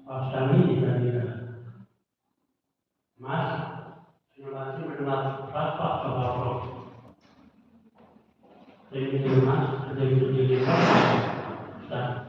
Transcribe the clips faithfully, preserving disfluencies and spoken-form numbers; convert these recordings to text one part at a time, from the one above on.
Pastor ni kita ni kan. Mas, terima kasih berdoa. Rapat ke bapak. Thank you, Mas. Thank you, thank you. Start.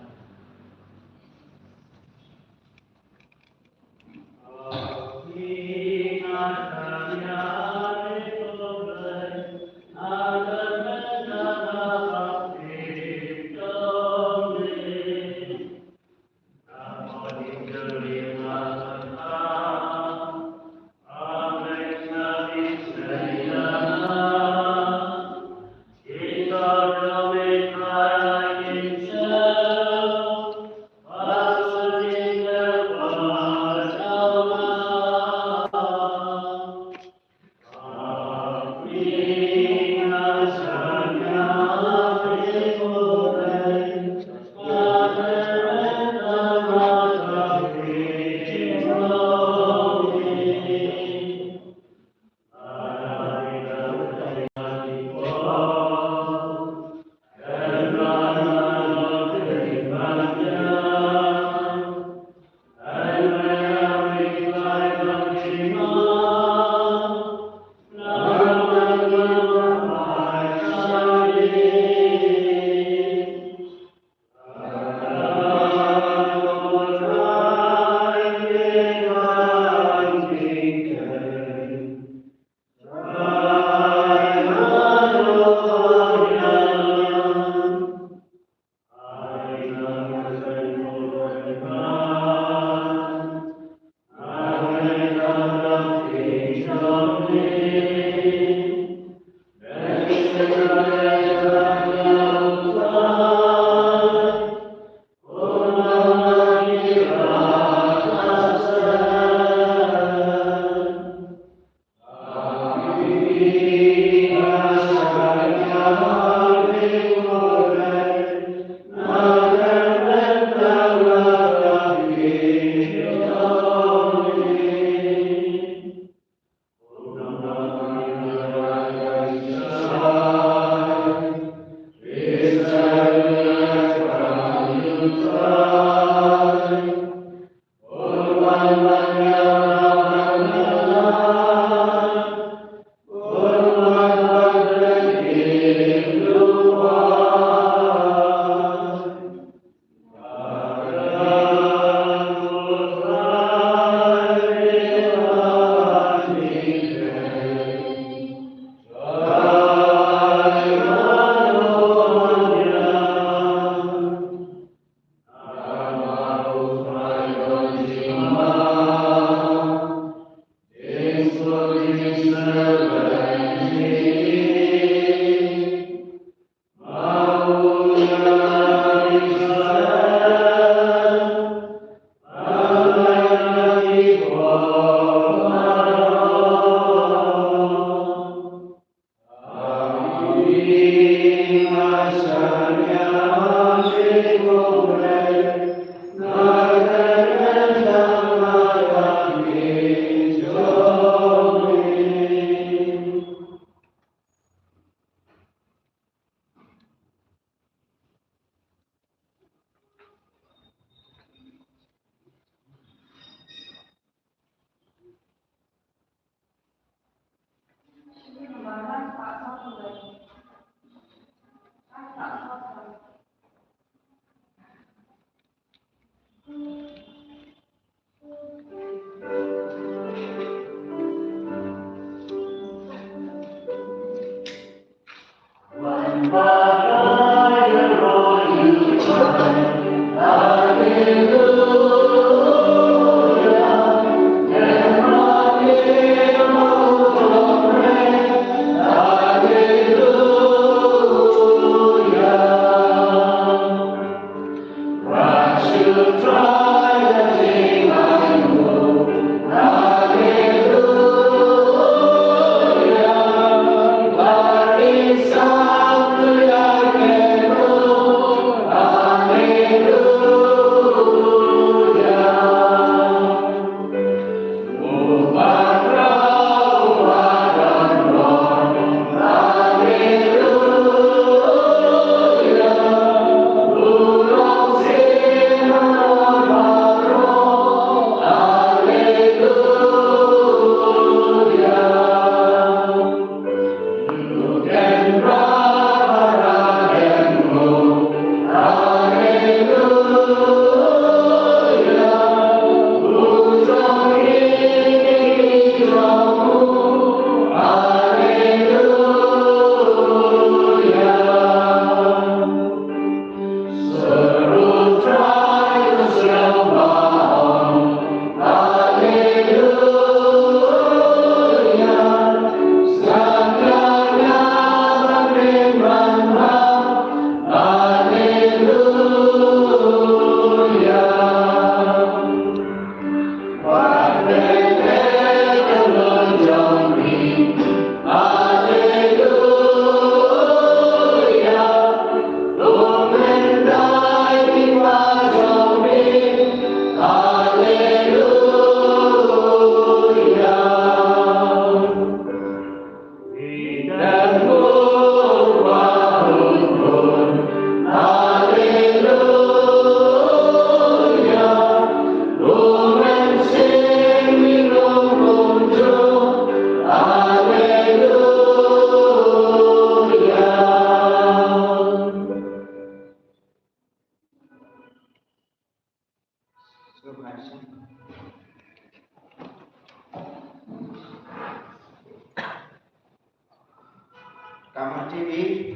Kama timi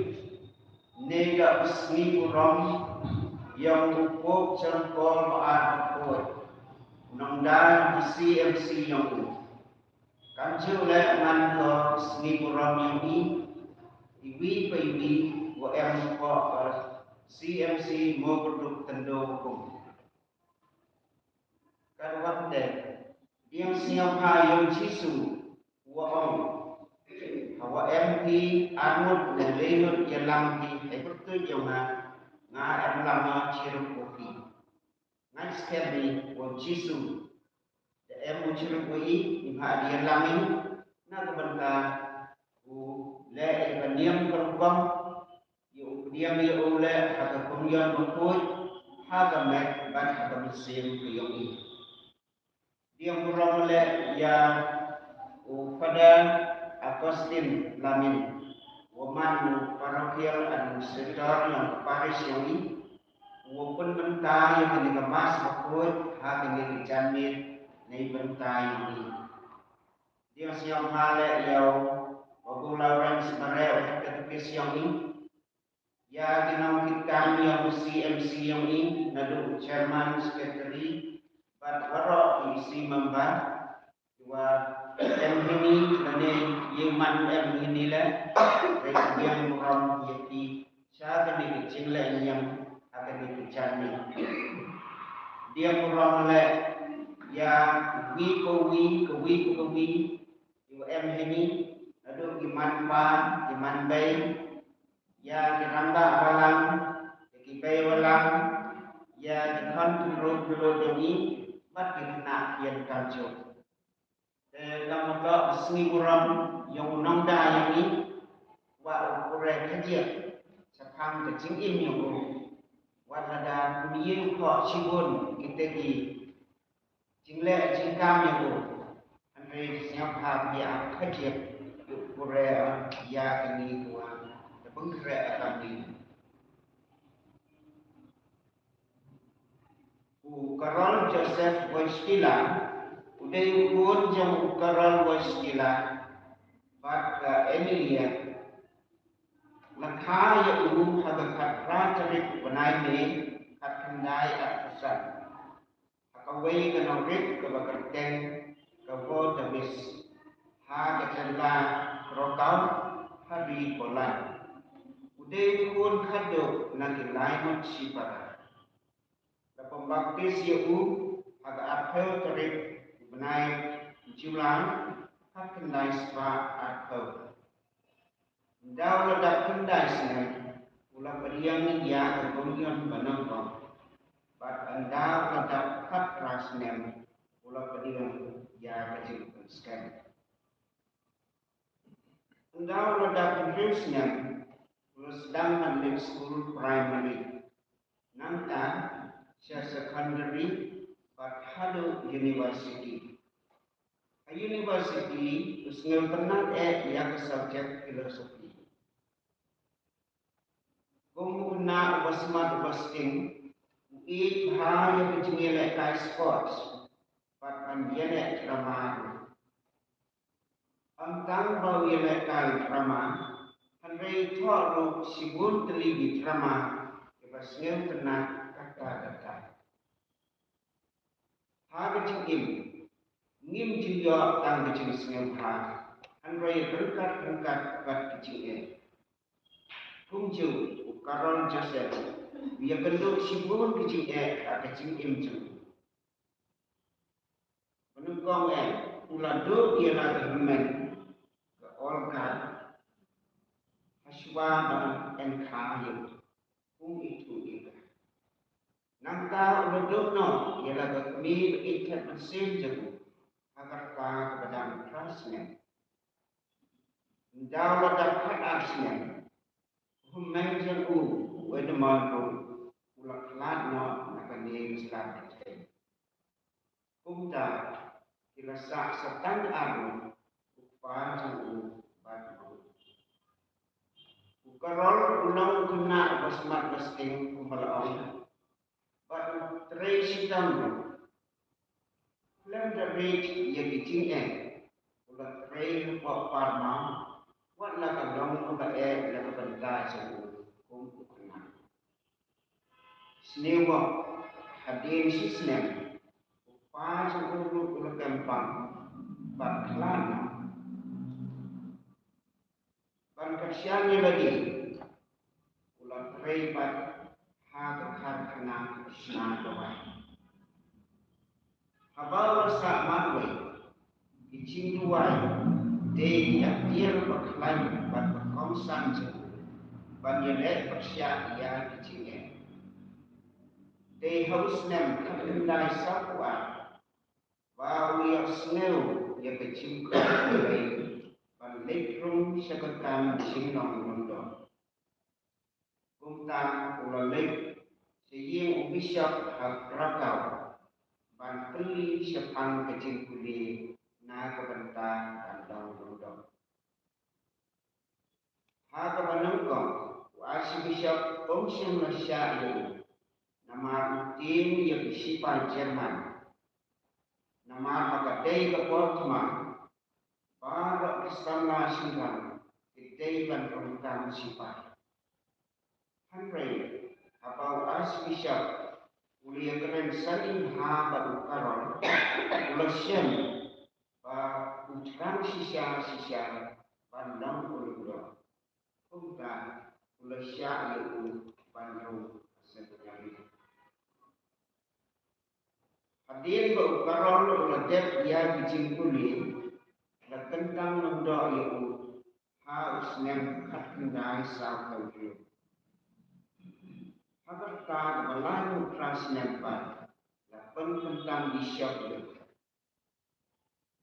ne ka sngi burom ïong u Pope John Paul ba ar bakoi nongdai ka C M C ïong u. Kan ju leh ngan ko sngi burom ïong i iwi pa iwi wa em ko ka C M C mo kuduk tendo hukum. Kan wat de diang sngewbha ïong Jisu wa ong, hawa em phi arngut ne leingut ïalam phi hei pyrtuit ïong nga, nga em lama chirup wa phi. Ngan skhem ni wa Jisu da em u chirup wa i, i bha di ïalam i na ka bynta u leh ïa ka niam ka rukom. Ïa u pdiang ïa u leh ha ka kynriang bakhuid ha ka met bad ha ka mynsiem ka ïong i. Diang burom leh ïa u Father Augustine Lamin, wa man u parochial administrator ïong ka parish ïong i, wa pynbynta ïa kane ka mass bakhuid ha kane ka janmiet nei bynta ïong i. Diang sngewbha leh ïa u Babu Lawrence Bareh, u head katekist ïong i. Ïa ki nongkitkam ïong u C M C ïong i, naduh u chairman, secretary bad baroh ki C member. Wa em hini lane ïa man em hini leh, dei diang burom ïa ki sha kane ka jingleh niam ha kane ka janmiet. Diang burom leh ïa uwi pa uwi, ka wi pa ka wi, ïa u em heini, naduh ki man pa, ki man bei, ïa ki rangbah balang, ïa ki bei balang, ïa ki khun khynroo khynroo jong ngi, bad ki khynnah ki ïa kamjooh. Te nga mut ba sngi burom ïa u nongda ïa ngi, wa u pure khyndiat shaphang ka jingim ïa u. Wat lada kum ïa u khoh shibun kita ki jingleh jingkam ïa u, hynrei sngewbha ïa khyndiat u pure ïa kani ka wa da pynkreh ïa kani. U Karol Joseph Wojtyla, u dei u khun jong u Karol Wojtyla, bad ka Emilia, la kha ïa u ha ka khatphra tarik u bnai May, khatkhyndai arphew san. Ha kawei ka nongrim kaba kyrteng ka Wojtowicz, ha ka jylla Krakow, ha ri Poland. U dei u khun khatduh na ki lai ngut shipara. La pynbaptis ïa u ha ka arphew tarik u bnai July, khatkhyndai spah arphew. Ynda u la dap khyndai snem, u la pdiang ïa ka Komunion banyngkong. Bad ynda u la dap khatphra snem, u la pdiang ïa ka jingpynskhem. Ynda u la dap hynriew snem, u la sdang ban leit skul primary, nangta sha secondary, bad haduh university. Ha university, u sngewtynnat eh ïa ka subject philosophy. Kum u khynnah uba smat uba sting, u ïeit bha ïa ka jingïalehkai sports, bad ban ïaleh drama ruh. Ym tang ba u ïalehkai drama, hynrei u thoh ruh shibun tylli ki drama kiba sngewtynnat katta katta. Ha ka jingim, ngim ju ïoh tang ka jingsngewbha, hynrei ryngkat ryngkat bad ka jingeh. Kumjuh u Karol Joseph, u ïakynduh shibun ka jingeh ha ka jingim jong u. Ba nyngkong eh, u la duh ïa la ka hynmen, ka Olga, hashwa ban ïeng kha ïa u kum i tuh i ka. Nangta u la duh noh ïa la ka kmie ba ïeit mynsiem jong u, ha ka rta kaba dang phra snem. Ynda u la dap khatar snem, u hynmen jong u, u Edmund ruh, u la khlad noh na kane ka sla pyrthei. Kumta, ki la sah sa tang arngut, u kpa jong u bad u. U Karol u long u khynnah uba smat ba sting kumba la ong. Bad u trei shitom ruh. Khlem da rit ïa ki jingeh, u la trei hapoh parmar, wat la ka long kaba eh na ka bynta jong u kum u khynnah. Sniewbok, hadien shi snem, u kpa jong u ruh u la kyrpang ban khlad noh. Ban kyrshan ïa lade, u la trei pat ha ka karkhana shna dawai. Haba u la sah marwei, ki jingduwai dei ki atiar ba khlaiñ bad ba kongsan jong u ban ïaleh pyrshah ïa ki jingeh. Dei ha u snem khatkhyndai sawphew ar ba u ïohsngew ïa ka jingkhot Blei ban leit rung sha ka kam jinglong lyngdoh. Kumta u la leit sha ïing u bishop ha Krakow ban kylli shaphang ka jingpule na ka bynta ban long lyngdoh. Ha kaba nyngkong, u Archbishop um shym la shah ïa u, namar u tieng ïa ki shipai German. Namar ba ka dei ka por thma, baroh ki samla shynrang ki dei ban rung kam shipai. Hynrei haba u Archbishop u la ïakren sani bha bad u Karol, u la shem ba u thrang shisha shisha ban long u lyngdoh. Kumta u la shah ïa u ban rung ha seminari. Hadien ba u Carol u la dep ïa ki jingpule, la kyntang lyngdoh ïa u ha u snem khatkhyndai sawphew hynriew. Ha ka rta kaba laiphew phra snem pat, la pynkyntang bishop ïa u.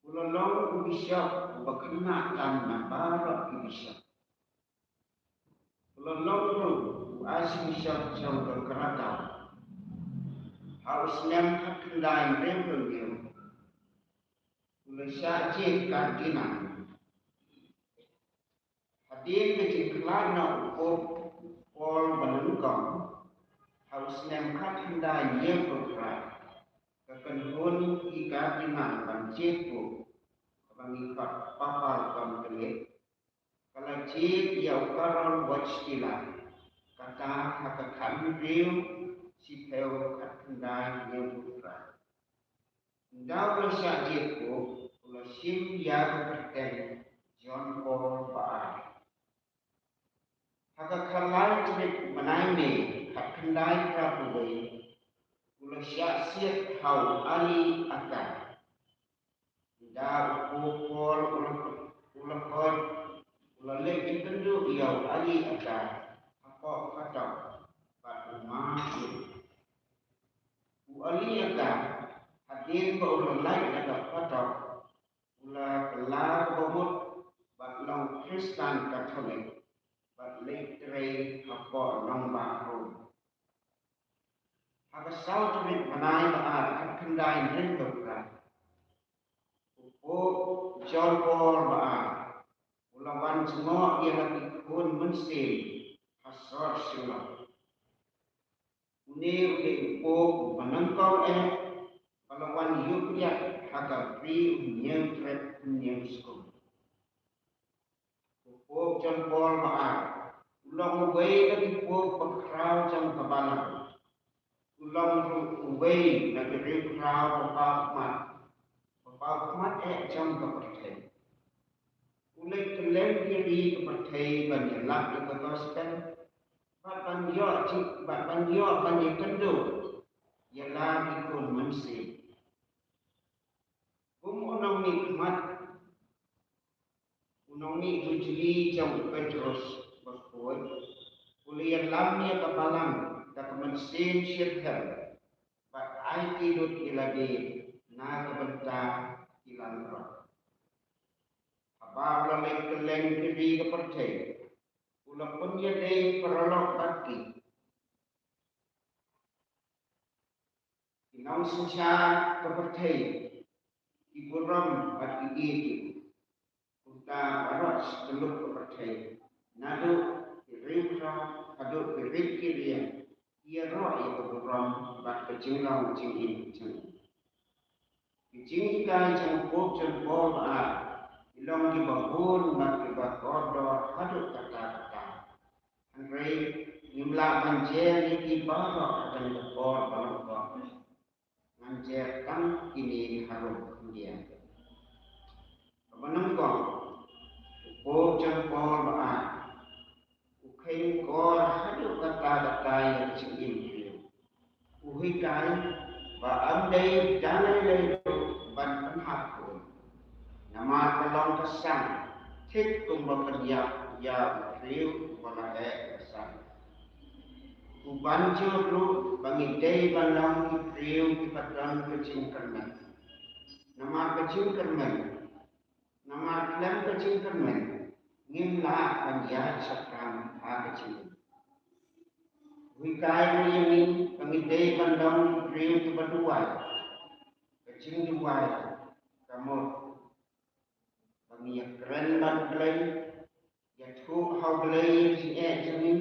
U la long u bishop uba khynnah tam na baroh ki bishop. U la long ruh u archbishop jong ka Krakow ha u snem khatkhyndai hynriewphew hynriew. U la shah jied cardinal. Hadien ka jingkhlad na u Pope Paul ba nyngkong ha u snem khatkhyndai hynñiewphew phra, ka kynhun ki cardinal ban jied Pope, kaba ngi khot Papal Conclave, ka la jied ïa u Karol Wojtyla, kata ha ka khathynriew shiphew khatkhyndai hynñiewphew phra. Ynda u la shah jied Pope, u la shim ïa ka kyrteng John Paul ba ar. Ha ka khatlai tarik bnai May khatkhyndai phra phew wei, u la shah siat ha u Ali Akbar. Ynda u Pope Paul u la, u la koit, u la leit ïakynduh ïa u Ali Akbar hapoh phatok bad u map ïa u. U Ali Akbar, hadien ba u la lait na ka phatok, u la kylla kaba mut bad long Khristan Katholik bad leit trei hapoh nongbah Rom. Ha ka saw tarik bnai ba ar khatkhyndai hynriewphew phra, u Pope John Paul ba ar u la wan jngoh ïa la ki khun mynsiem ha sor Shillong. Une u dei u Pope uba nyngkong eh ba la wan ïuh ïap ha ka bri u hynñiew trep hynñiew skum. U Pope John Paul ba ar u long uwei na ki Pope ba khraw jong ka balang. U long ruh uwei na ki riewkhraw ba paw khmat, ba paw khmat eh jong ka pyrthei. U leit kylleng ki ri ka pyrthei ban ïalap ïa ka gospel, bad ban ïoh jing, bad ban ïoh ban ïakynduh ïa la ki khun mynsiem. Kum u nongmihkhmat, u nongmih hujli jong u Petros Bakhuid, u la ïalam ïa ka balang da ka mynsiem shitrhem bad aiti lut ïa lade na ka bynta ki langbrot. Haba u la leit kylleng ki ri ka pyrthei, u la pynïadei paralok bad ki, ki nongsynshar ka pyrthei, ki burom bad ki ïeit. Kumta baroh shi tyllup ka pyrthei, naduh ki riewkhraw haduh ki rit ki riang, ki ïaroh ïa ka burom bad ka jinglong jingim jong u. Ki jinghikai jong u Pope John Paul ba ar ki long kiba bun bad kiba kordor haduh katta katta. Hynrei ngim lah ban jer ïa ki baroh ha kane ka por ba long kong. Ngan jer tang kine harum khyndiat. Kaba nyngkong, u Pope John Paul ba ar u kheiñ kor haduh katta katta ïa ka jingim briew. U hikai ba ym dei da lei lei ruh ban pynhap khun, namar ka long ka sang, thik kumba pynïap ïa u briew uba la heh ka sang. U ban jur ruh ba ngi dei ban long ki briew kiba don ka jingkyrmen. Namar ka jingkyrmen, namar khlem ka jingkyrmen, ngim lah ban ïaid shaphrang ha ka jingim. U hikai ruh ïa ngi ba ngi dei ban long ki briew kiba duwai. Ka jingduwai ka mut ba ngi ïakren bad U Blei, ïathuh ha U Blei ïa ka jingeh jong ngi,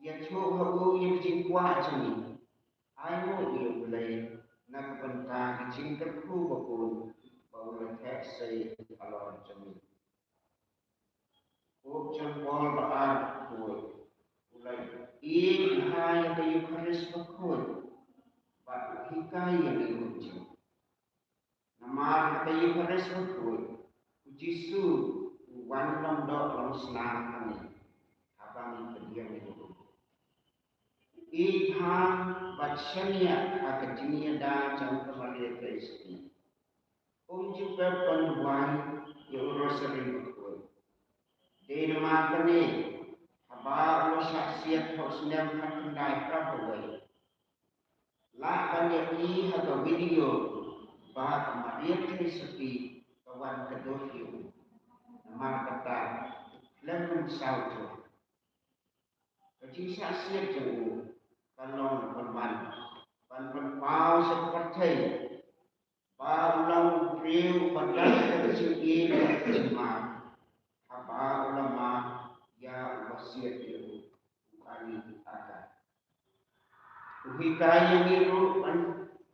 ïathuh ha u ïa ka jingkwah jong ngi. Ainguh ïa U Blei na ka bynta ka jingkyrkhu ba bun ba u la theh sei halor jong ngi. Pope John Paul ba ar bakhuid u la ïeit bha ïa ka Eukharist bakhuid bad u hikai ïa ngi ruh jong. Namar ha ka Eukharist bakhuid, u Jisu u wan long doh long snam ha ngi haba ngi pdiang ïa u. Ïeit bha bad shaniah ha ka jingïada jong ka Maria Theisotti. Um ju pep ban duwai ïa u Rosari bakhuid. Dei namar kane, haba u la shah siat ha u snem khatkhyndai phra phew wei, lah ban ïohi ha ka video ba ka Maria Theisotti ka wan kdew ïa u. Namar kata, khlem mynsaw jur. Ka jingshah siat jong u ka long ban wan ban pynpaw sha ka pyrthei ba u long u briew uba don ka jingïeit bad ka jingmar. Haba u la mad ïa uba siat ïa u, u Agni Akar. U hikai ïa ngi ruh ban,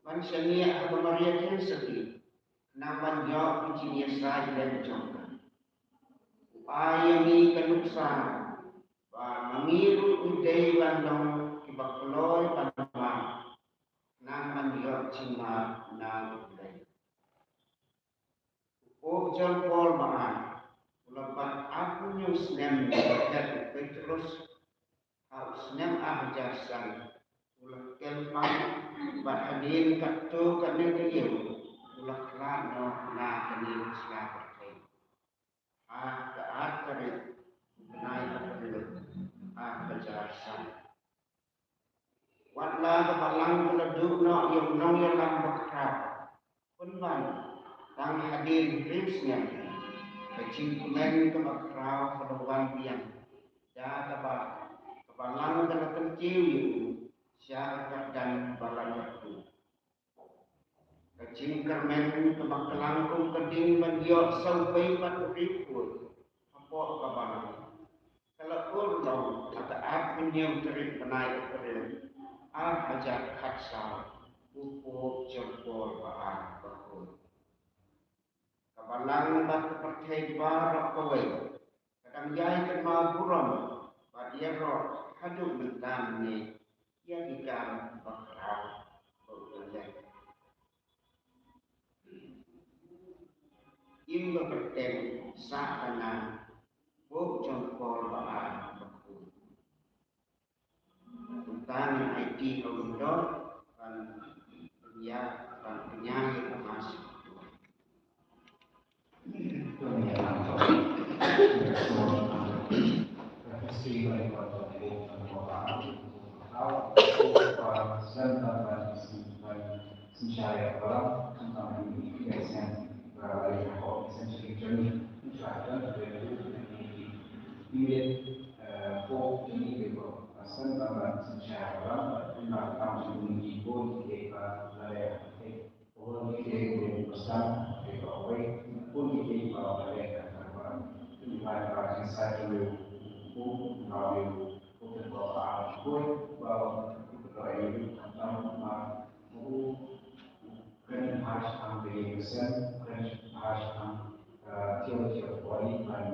ban shaniah ha ka Maria Theisotti, khnang ban ïoh ka jingïasaid lem jong ka. U ai ïa ngi ka nuksa ba ma ngi ruh ngi dei ban long kiba kloi ban mad, khnang ban ïoh jingmad na U Blei. U Pope John Paul ba ar u la bat arphew hynñiew snem na ka khet u Petrus ha u snem ar hajar san. U la kyrpang bad hadien katto katne taïew u la khlad noh na kane ka sla pyrthei ha ka ar tarik u bnai April ar hajar san. Wat la ka balang ka la duh noh ïa u nongïalam bakhraw, pynban tang hadien hynriew snem, ka jingkmen kaba khraw ka la wan biang da kaba ka balang ka la kyntiew ïa u sha ka kyrdan ba la kyrkhu. Ka jingkyrmen kaba klang kum ka ding ban ïoh sawphew bad u riewkhuid hapoh ka balang ka la ur long ha ka arphew hynñiew tarik bnai April ar hajar khatsaw, u Pope John Paul ba ar bakhuid. Ka balang bad ka pyrthei baroh kawei ka dang ïai kynmaw burom bad ïaroh haduh mynta mynne ïa ki kam bakhraw ba u la leh. Im ba kyrteng sah ka nam, Pope John Paul ba ar bakhuid. Tang ai ti ka windor ban pynïa ban pynïa ïa ka Mass. Kren bha shaphang ka ïing ka sem, kren bha shaphang, eh, theology of the body, ban,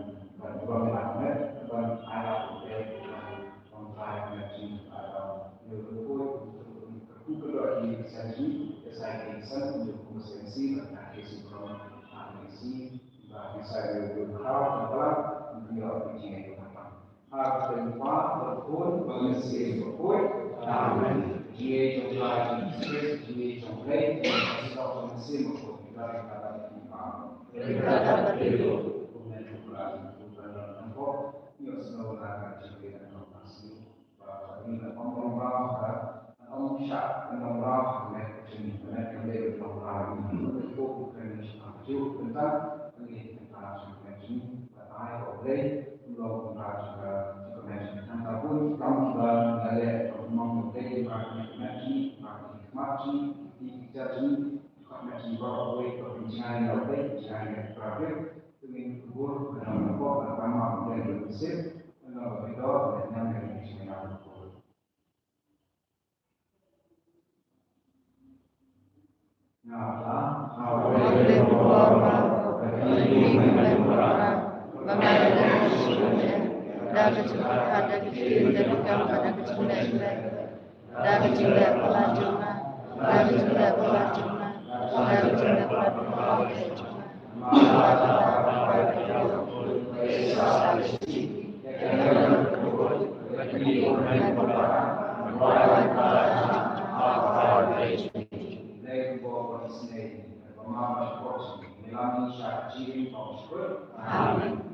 ban burom ïa la ka met, ban ai la u Blei, ban, ban trai ka met jong ngi, ban, ban, ïa u Blei, u, u, u, u, ka ïing ka sem jong ngi, ka sai ka ïing ka sem, u, u, u, ka sem si, ban, ka ïing ka sem, ban, ka ïing ka sem, ban, ka sai ka ïing ka sem, ban, ka ïing ka sem, ban, ka ïing ka sem. Ha ka kyrteng u Kpa, bad u Khun, bad u Mynsiem Bakhuid. Amen. Jingïeit jong u Trai Jisu Khrist, jingïeit jong u Blei, jingïeit jong u Mynsiem Bakhuid. Amen. Amen.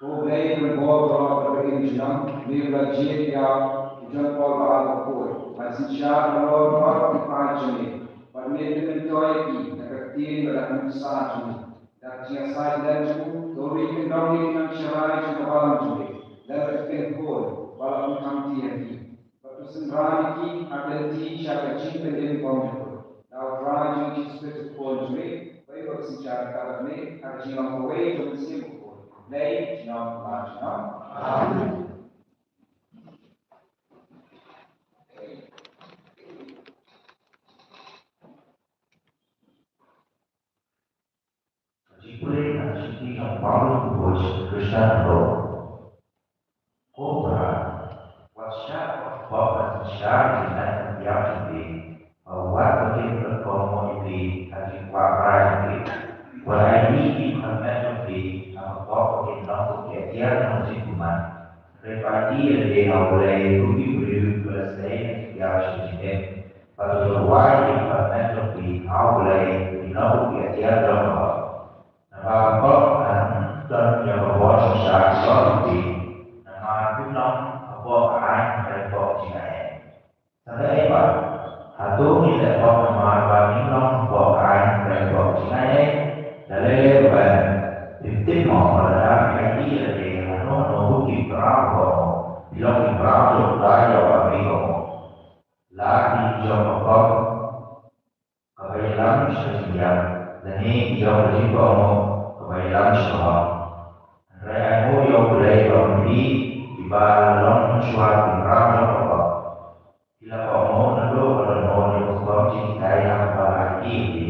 Ko Blei Kynrad baroh ba im junom, me ba la jied ïa u John Paul Ba Ar Bakhuid ban synshar halor ki paid jong me bad me pynmyntoi ïa ki da ka ktien bad da ka nuksa jong me. Da ka jingïasaid lem jong u, to me kyndong ïa ki nongshakri jong ka balang jong me lem bad ki kynhun ba la pynkhang kti ha ki. Bad to synran ïa ki ha ka lynti sha ka jingpynim bymjukut. Da U Trai jong ngi Jisu Khrist U Khun jong me, ba u ba synshar ryngkat bad me ha ka jinglong kawei jong U Mynsiem Bakhuid, Blei junom la junom. Amen. Ka jingpule ka jingpule ka Paulus u Khristan Rom. Ko para, Shah ki met ki ïap jong phi, wat ba kin pynkohnguh ïa phi ha ki kwah rai jong phi. Wat ai ïa ki khmat jong phi ha ka pop ba kin long kum ki atiar jong ka jingkumat. Hynrei peit ïa lade ha U Blei, kum ki briew kiba la sei na ki ïap sha ka jingim. Bad to tyrwa ïa ki khmat jong phi ha U Blei, ki long kum ki atiar jong ka pop. Namar ka pop kan don ïa ka bor shisha ka jong phi. Namar phim long hapoh ka aiñ hynrei hapoh ka jingaiei. Sa kaei pat, hato ngi leh pop namar ba ngim long hapoh ka aiñ hynrei hapoh ka jingaiei? Da lei lei ruh em. Phim tip mo ba lada phi aiti ïa lade hano hano, kum ki mraw hapoh mo, phi long ki mraw jong U Trai ïa u Amri baroh. La ki jong ka pop kaba ïalam sha ka jingïap, lane ki jong ka jingkohnguh kaba ïalam sha ka hok. Hynrei ainguh ïa U Blei ba phi, kiba la long mynshuwa ki mraw jong ka pop, ki la kohnguh naduh ba don bun ïa ka rukom jinghikai ha kaba la ïohi ïa phi,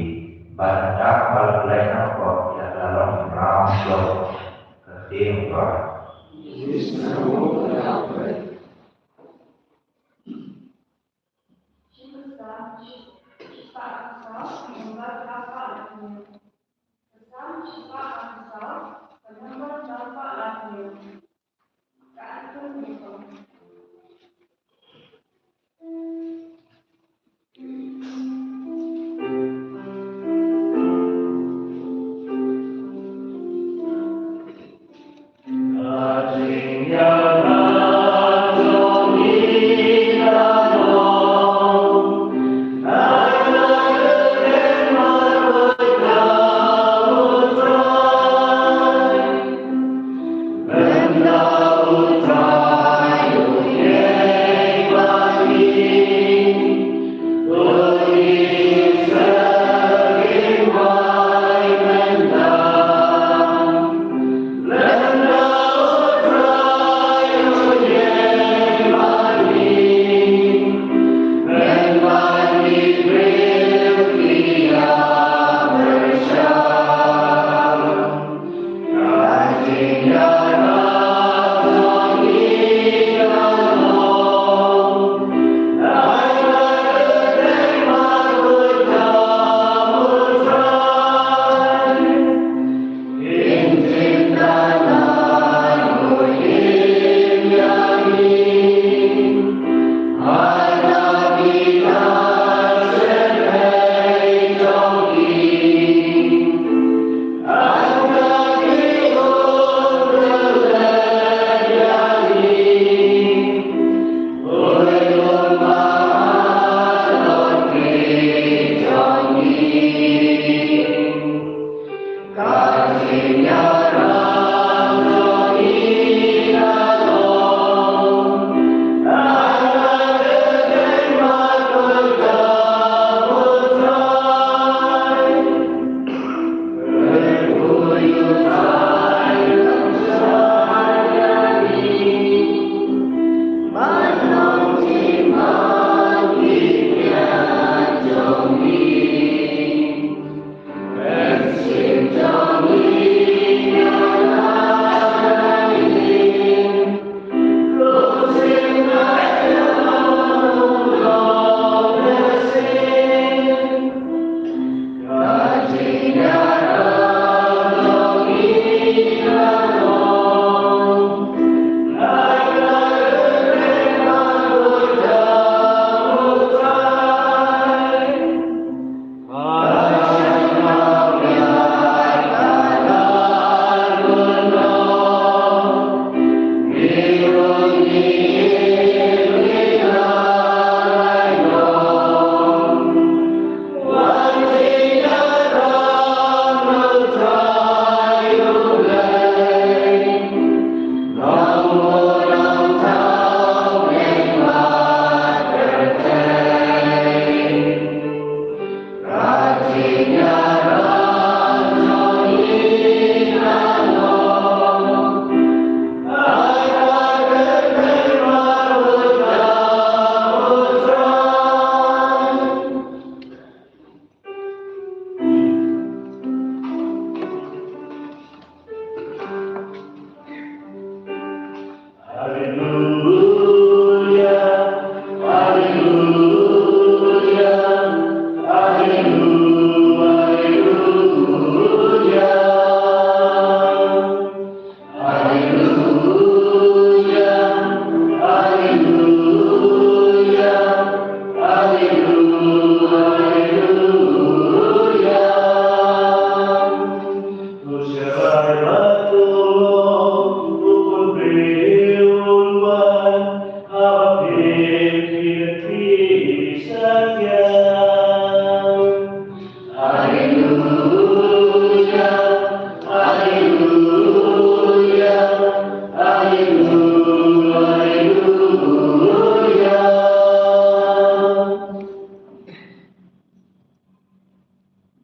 bad nangta haba la pyllait na ka pop ki la kylla long ki mraw jong ka ktien U Trai. Shi Kyrteng, shi, shi spah hynñiew, nombar phra spah hynñiew. Kyrteng, shi spah hynñiew, nombar phra spah hynñiew. Ka ai kyrteng.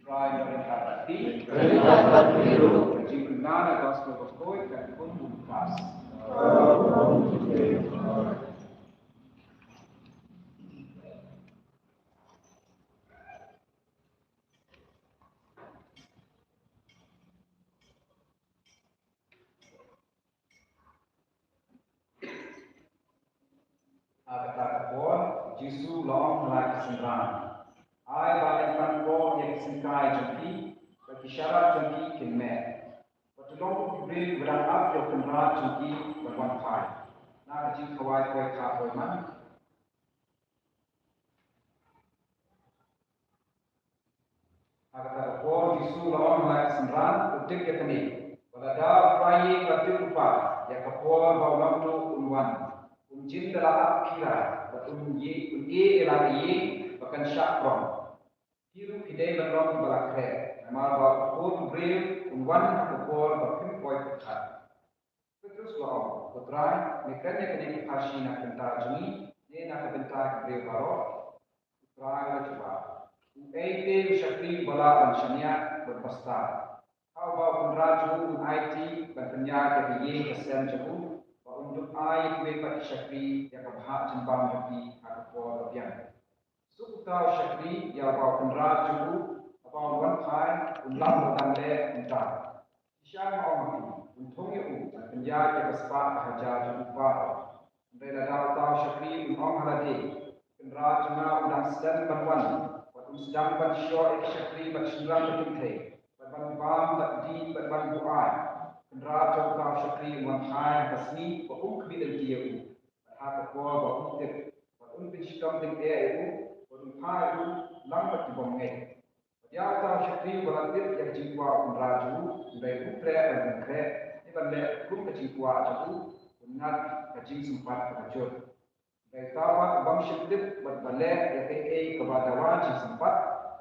Trai Dominica Bati. Dominica Bati. Jingkyrmen na Gospel bakoi kan pun bungkas. Ha kata ka por, Jisu u la ong ha la ki synran, ai ba ïeng pan pop ïa ki syngkai jong ki, ba ki sharak jong ki kin meh. Bad to long kum ki briew kiba dang ap ïa u kynrad jong ki ban wan phai. Na ka jingkhawai poi kha poi man. Ha kata ka por Jisu u la ong ha la ki synran, to tip ïa kane, ba lada u trai ïing u la tip lypa ïa ka por ba u nongtuh un wan, un jin da la ap khira, bad un ïe, un ïeh ïa la ka ïing ba kan shah prong. Phi ruh phi dei ban long kiba la khreh, namar ba u Khun u briew un wan ha ka por ba phim poi pyrkhat. Petrus u la ong, Ko Trai, me kren ïa kane ka pharshi na ka bynta jong ngi ne na ka bynta ki briew baroh? U Trai u la jubab, Uei te u shakri uba lah ban shaniah bad ba stad, ha uba u kynrad jong u un aiti ban pynïaid ïa ka ïing ka sem jong u, ba un dup ai ïa kiwei pat ki shakri ïa ka bhah jingbam jong ki ha ka por ba biang? Suk uta u shakri ïa uba u kynrad jong u, haba un wan phai un lap ba u dang leh kumta. Shisha nga ong ha phi, un thung ïa u ban pynïaid ïa ka spah ka hajar jong u baroh. Hynrei lada uta u shakri un ong ha lade, Kynrad jong nga u dang slem ban wan, bad un sdang ban shoh ïa ki shakri bad shynrang ba kynthei, bad ban bam bad dih bad ban buaid, kynrad jong uta u shakri un wan phai ha ka sngi ba um khmih lynti ïa u, bad ha ka por ba um tip, bad un pynshitom tyngeh ïa u, bad un phah ïa u lang bad ki bym ngeit. Bad ïa uta u shakri uba la tip ïa ka jingkwah u kynrad jong u, hynrei um treh ban pynkhreh ne ban leh kum ka jingkwah jong u, un ngat ka jingsympat kaba jur. Hynrei uta pat u bym shym tip bad ba leh ïa kaei kaei kaba dawa jingsympat,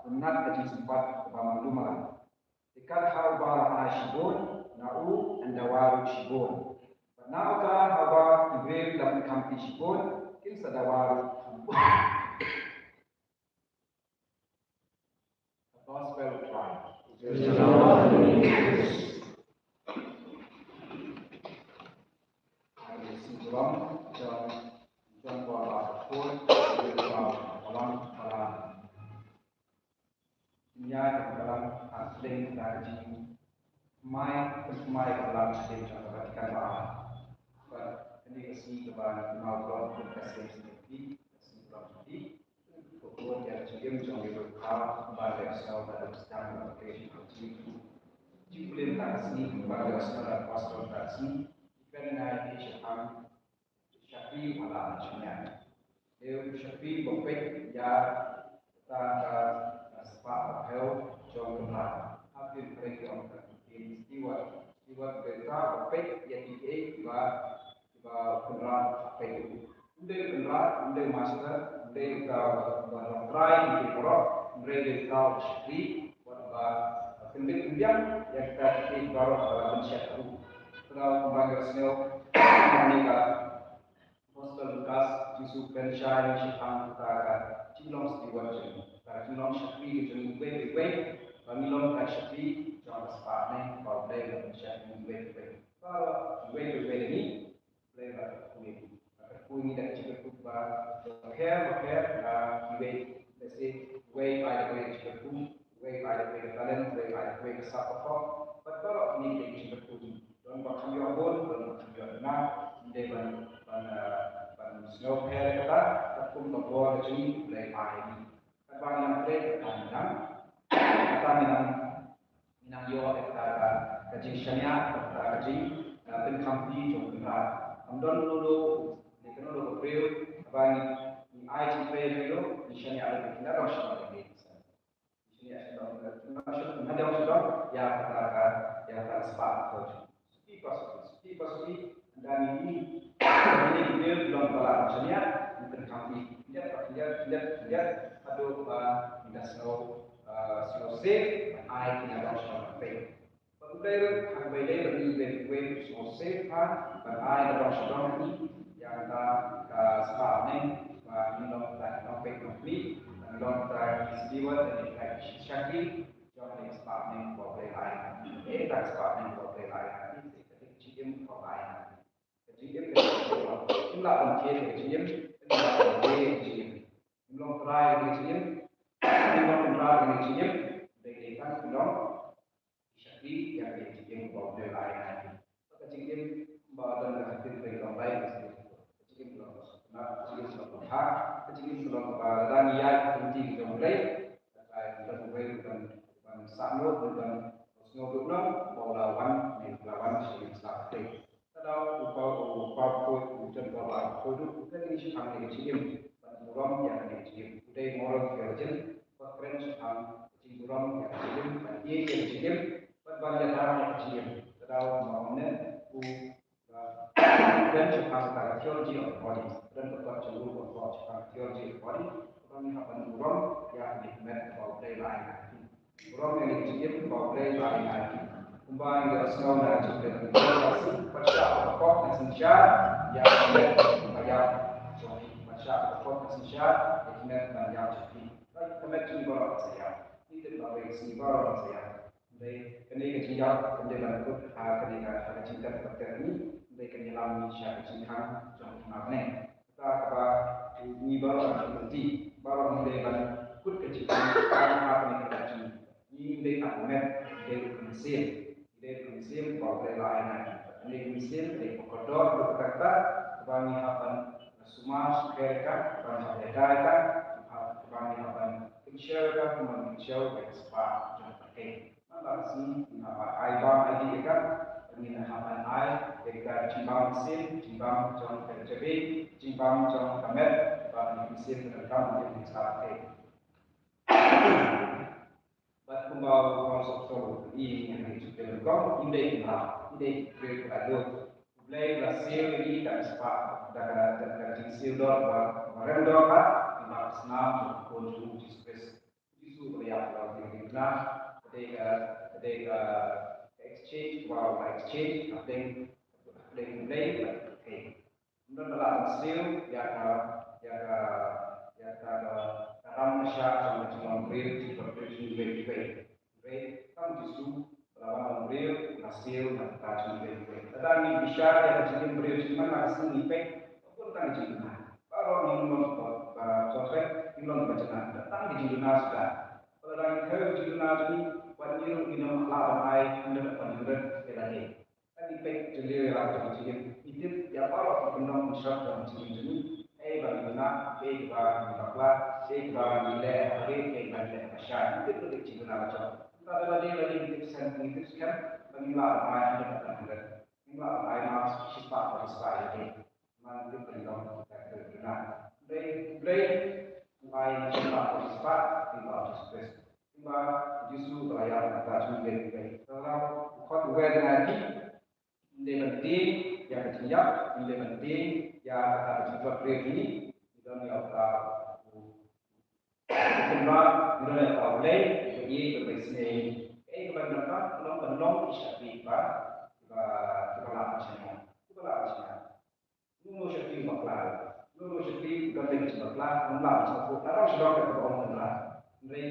un ngat ka jingsympat kaba malu mala. Te kat ha uba la ai shibun, na u yn dawa ruh shibun. Bad na uta ha uba ki briew ki la pynkhamti shibun, kin sa dawa ruh shibun. The Gospel of Christ. Praise the Lord. Ai, sngewbha, John, John Paul ba ka Paul, John Paul ba ka Paul, ba la, ïa, ba la, ah, leng da ka jingmai, jingmai ba la, leng da ka Vatican ba. Ba, kane ka sngi kaba, ma, ba, ka sngi, ka sngi, ka sngi, Ka bun ïa ka jingim jong ngi ruh ka ban leh sngewbha da sdang da ka jingim. Jingim ka sngi ban leh sngewbha da pastor ka sngi. Kren ngai ki shaphang shakri wala shania. Dei u shakri ba peit ïa kata ka spah ka phew jong ka Trai. Ha ktien Khreh ki ong ka ktien steward. Steward dei uta ba peit ïa kiei kiei kiba Kiba u kynrad ha pdeng u. Um dei u kynrad, um dei u master, um dei uta uba long trai ïa ki baroh, hynrei dei uta uba shakri, uba, uba kynbit kynbiang ïa kita kiei kiei baroh ba la pynshet ha u. Kata kumba ngi la sngew ha kane ka Gospel Lukas, Jisu u kren shai shaphang kata ka jinglong steward jong ngi, kata ka jinglong shakri jong ngi uwei pa uwei, ba ngi long ka shakri jong ka spah ne kaba U Blei u la pynshet ha ngi uwei pa uwei. Ba uwei pa uwei na ngi Blei ba kyrkhu ïa ngi. Ba kyrkhu ïa ngi da ka jingkyrkhu ba pher ba pher, ah, kiwei, let's say, uwei ai da kawei ka jingkyrkhu, uwei ai da kawei ka talent, uwei ai da kawei ka sap ka thok. Bad baroh kine ki dei ka jingkyrkhu jong ngi. Don ba kham ïoh bun, don ba kham ïoh duna, ym dei ban, ban, ah, ban sngew pher ïa kata, katkum ka bor ka jong ngi Blei ai ïa ngi. Katba ngi nang trei, kata ngi nang, kata ngi nang, ngi nang ïoh ïa kata ka, ka jingshaniah, kata ka jing, ah, pynkhamti jong u Kynrad. Kam don uno uno, ne kano kano ka briew, haba ngi, ngi ai jingtrei ïa u, ngi shaniah ïa u, ngi la dang shaniah ïa u. Ngi shaniah ïa u, ngi la dang shaniah ïa kata ka, ïa kata ka spah ka jong. Suki pa suki, suki pa suki, Dang ïa ine i briew long ba la shaniah, u pynkham ïa i, ïa ïa ïa ïa haduh ba i da sngew, eh, sngew safe, ai ki na dong sha dong peit. Bad u dei ruh ha kaba ïadei bad ine i briew u sngew safe ha ban ai na dong sha dong ïa kata ka spah bneng ba ngin long kita ki nongpeit nongplie, ba ngin long kita ki steward, kita ki shakri jong kane ka spah bneng ba U Blei la ai. Kata ka spah bneng ba U Blei la ai, ka dei ka jingim kaba U Blei la ai. Ka jingim ka jingim. Ym lah ban thied ka jingim, ym lah ban thied ka jingim. Ym long trai ka jingim, ym long trai ka jingim. Dei dei tang ym long. Shakri ïa ka jingim ba U Blei la ai. Ka jingim ba don ka jingim ba long bai. Ka jingim long ka jingim long ka jingim long ba dang ïa ka jingim jong U Blei. Ka jingim jong U Blei ban ban sah noh ban ban sngewbha long ba la wan ne la wan shi sa. Kata u pa u pa u jon ba ba u du u kren shaphang ïa ka jingim ban burom ïa ka jingim. U dei moral theologian ba kren shaphang ka jingburom ïa ka jingim, ban ïeit ïa ka jingim, ban ban ïa ka jingim. Kata u ma ne u kren shaphang ka theology of body. Kren ka theology of body, shaphang theology of body. Ban ïa ban burom ïa ka jingim ba U Blei la ai. Burom ïa ka jingim ba U Blei la ai. Kumba ngi la sngew na ka jingim ba U Blei la ai. Pyrshah ka pop na synshar ïa ka met ba ïap jong phi. Pyrshah ka pop na synshar ïa ka met ba ïap jong phi. Ka met jong baroh sa ïap. Ngi tip ba ka met jong baroh sa ïap. Dei kane ka jingïap kane ban kut ha kane ka ha ka jingtep ka ter ni. Dei kane lam ni sha ka jingkhang jong ka bneng. Kata kaba ngi baroh ngi lynti, baroh ngi dei ban kut ka jingim, ka jingim ka jingim. Ngi dei ka met, ngi dei ka mynsiem, ngi dei ka mynsiem ba U Blei la ai na ngi. Ngi dei ka mynsiem, ngi dei ka kordor, ngi dei ka kata, kaba ngi hap ban sumar, sukher ka, kaba ngi hap ban dai ka, kaba ngi hap ban kynshew ka, kaba ngi kynshew ka spah jong ka kei. Mynta ka sngi ngin hap ban ai bam ïa ka, ngin hap ban ai ïa ka jingbam mynsiem, jingbam jong ka jabieng, jingbam jong ka met, ba ka mynsiem ka donkam ïa ka jingstad te. Bad kumba u Paulus u ong ïa ngi ha ki jingpynlong, ngi dei ki briew, ngi dei ki briew kiba ïeit. U Blei u la seal ïa ngi da ka spah, da ka, da ka jingshitom ba, ba rem dohkha, ha ka snam jong u Khun jong u Jisu Khrist. Jisu ba ïa ka long ka jingduna, ka dei ka, ka dei ka, ka exchange, ba la exchange hapdeng, hapdeng U Blei bad ka kei. Ym don ba lah ban siew ïa ka, ïa ka, ïa ka, ka, ka ram ka shah jong ka jinglong briew, jong ka briew jong U Blei. Hynrei tang Jisu ba la wan long briew, la siew na ka bynta jong U Blei. Lada ngi bishar ïa ka jingim briew jong ngi, man la ka sngi ngi peit, ba bun tang ka jingduna. Baroh ngi long ba, ba, ba peit, ngi long ba jana, tang ka jingduna suda. Lada ngi thew ka jingduna jong ngi, wat ngi ruh ngim lah ban ai hundred upon hundred ïa lade. Ngi peit jylliew ïa la ka jong ka jingim, ngi tip ïa baroh ki kyndong ki shong jong ka jingim jong ngi. Ei ba ngi duna, ei ba ngi bakla, ei ba ngi leh ha ri, ei ba ngi leh ha shai. Ngi tip ruh ka jingduna ka jong. Lada lade lade ngi tip skhem, ngi tip skhem ba ngim lah ban ai hundred upon hundred. Ngim lah ban ai marks shispah upon shispah ïa lade. Namar ngi tip ba ngi long kita ki briew duna. Hynrei U Blei u ai shispah upon shispah, u Blei Jisu Khrist. Kumba Jisu ba la ïap na ka bynta jong ngi. Te lada u khot u wer ïa ngi, ngim dei ban tieng ïa ka jingïap, ngim dei ban tieng ïa kata ka jingtlot briew jong ngi. Ngi don ïa uta u Kynrad, ngi don ïa uta U Blei uba ïeit, uba isynei ïa ngi. Kaei kaba ngi donkam ka long ban long ki shakri kiba, kiba, kiba lah ban shaniah. Kiba lah ban shaniah. Uno uno u shakri u bakla, uno uno u shakri u don bad ka jingbakla, um lah ban sngewthuh. Lada u sdang ka kaba ong Kynrad. Hynrei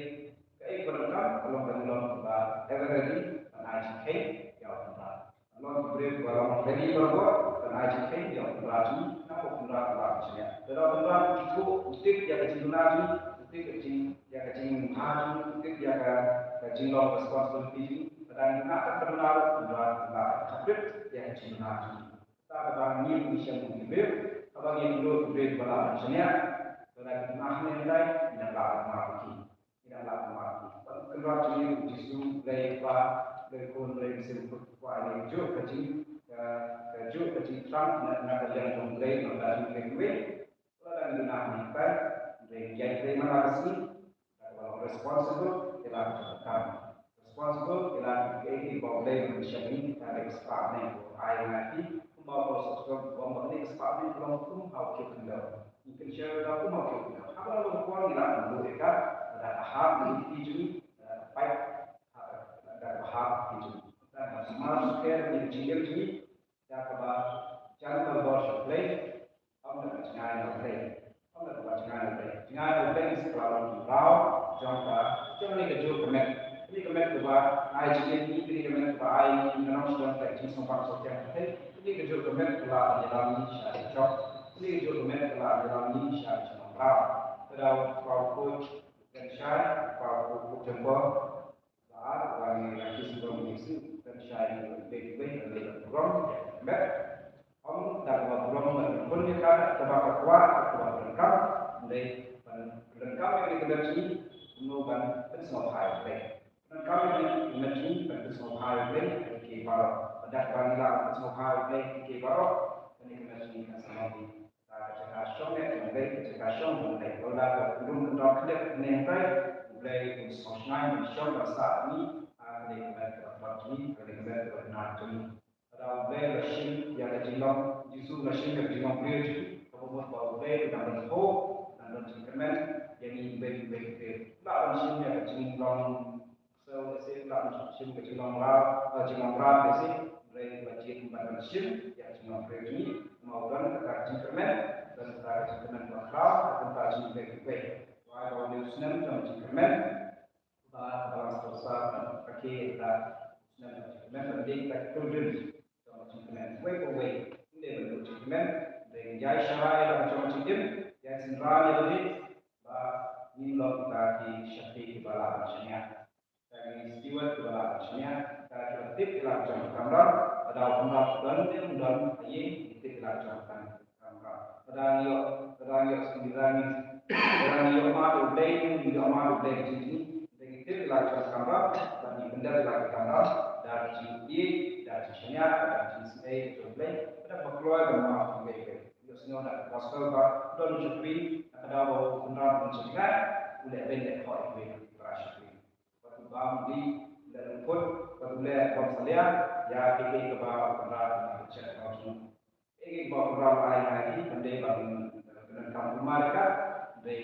kaei kaba donkam ka long ban long kaba ever ready ban ai jingkheiñ ïa u Kynrad. Ban long ki briew kiba long ready barabor ban ai jingkheiñ ïa u Kynrad jong ngi, namar u Kynrad u lah ban shaniah. Lada u Kynrad u sngewthuh, u tip ïa ka jingduna jong ngi, u tip ïa ka jing, ïa ka jingbha jong ngi, u tip ïa ka, ka jinglong responsibility jong ngi, lada ngi duna katba duna ruh u Kynrad u lah ban khaprit ïa ka jingduna jong ngi. Kata kaba ngi ïohi sha ngi ki briew, kaba ngi ïohi ki briew kiba lah ban shaniah, lada ki duna hangne hynrei, ngi dang lah ban map ïa ki. Ngi dang lah ban map ïa ki. Bad u Kynrad jong ngi u Jisu Blei Kpa, Blei Khun, Blei Mynsiem Bakhuid, u kwah ïa ngi kajuh ka jing, ka, kajuh ka jingthrang na, na ka liang jong U Blei, na ka liang jong U Blei kiwei. Lada ngi duna hangne hynrei, hynrei ngi ïaid trei man la ka sngi, da kaba long responsible ïa la ka jingdonkam. Responsible ïa la kaei kaei ba U Blei u pynshem ïa ngi, ka dei ka spah bneng ba u ai ïa ngi, kumba u Sa ngi long kum ha u khiew khyndew. Ngi kynshew da kum ha u khiew khyndew. Haba long kwah ngi la nang buh ïa ka, da ka hap ngi ki jong ngi, da ka paip, da ka hap ki jong ngi. Da ka sumar sukher ngi ki jingim jong ngi, da kaba jan ka bor sha U Blei, ym da ka jngai na U Blei. Ym da kaba jngai na U Blei. Jngai na U Blei ngi sa kylla long ki mraw jong ka, jong kane kajuh ka met. Kane ka met kaba ai jingim ngi, kane ka met kaba ai ngi, ngi nang sdang ka jingsngewbha sngewthiang. Kane kajuh ka met ka lah ban ïalam ngi sha ka jong. Kane kajuh ka met ka lah ban ïalam ngi sha ka jong mraw. Ka dei u Paul Coach, Kynshai, u Paul Coach Jember. Ba ar, ba ngi rakhe sngewbha ngi sngewbha Kynshai ngi ban peit wei ban leit ban burom ïa ka met. Ong da kaba burom ban pynhun ïa ka, kaba ka kwah, kaba pyndonkam, hynrei ban pyndonkam ïa ka met jong ngi, kumno ban pynsngewbha ïa U Blei. Pyndonkam ïa ka met jong ngi ban pynsngewbha ïa U Blei ha ki baroh. Ba da kaba ngi lah ban pynsngewbha ïa U Blei ha ki baroh, kane ka met jong ngi kan sa long ka Ka jaka shong eh jong U Blei, ka jaka shong jong U Blei. Lada ka rum ka dor khyndiat ne hynrei, U Blei un sngewsynei ban shong ban sah ngi, ha kane ka met kaba khlot jong ngi, ha kane ka met kaba khynnah jong ngi. Lada U Blei u la shim ïa ka jinglong, Jisu u la shim ïa ka jinglong briew jong ngi, kaba mut ba U Blei u dang don hope, dang don jingkyrmen ïa ngi iwei pa iwei. U la ban shim ïa ka jinglong Sngewsih, u la shim ka jinglong mraw, eh, jinglong mraw ka sih, hynrei u la jied ban shim ïa ka jinglong briew jong ngi, namar u don kata ka jingkyrmen, don kata ka jingkyrmen ba khraw, kata ka jingkyrmen. Wai ba u dei u snem jong ka jingkyrmen, ba, ba la sngewsih ban rakhe ïa kata u snem jong ka jingkyrmen, ban dei kata ka pilgrim jong ka jingkyrmen. Wei pa wei, ym dei ban dei jingkyrmen, dei ïa sharai ïa la ka jong ka jingkyrmen, ïa synran ïa lade, ba ngin long kita ki shakri kiba lah ban shaniah. Ka ngi steward kiba lah ban shaniah, ka kiba tip ïa la ka jong ka kamram, lada u kamram u don ne um don ha ïing, ngi tip ïa la ka jong ka kamram. Lada ngi ïoh, lada ngi ïoh sngewbha ngi, lada ngi ïoh mad U Blei, ngi ïoh mad U Blei ka jingkyrmen, ngi tip ïa la ka jong ka kamram, bad ngi pyndep ïa la ka kamram da ka jingïeit, da ka jingshaniah, da ka jingsngew ïa U Blei, da kaba kloi ban mad U Blei. Ïohsngew da ka gospel ba don u shakri, na ka daw ba u kynrad ban shakri, u leh beiñ leh khoh ïa kiwei ki para shakri. Bad u bam u dih, u leh lyngkut, bad u leh bam salia ïa kiei kiei kiba u kynrad ban shet noh jong u. Kiei kiei kiba u kynrad u ai ha ngi, ban dei ban, eh, pyndonkam kulmar ïa ka, ban dei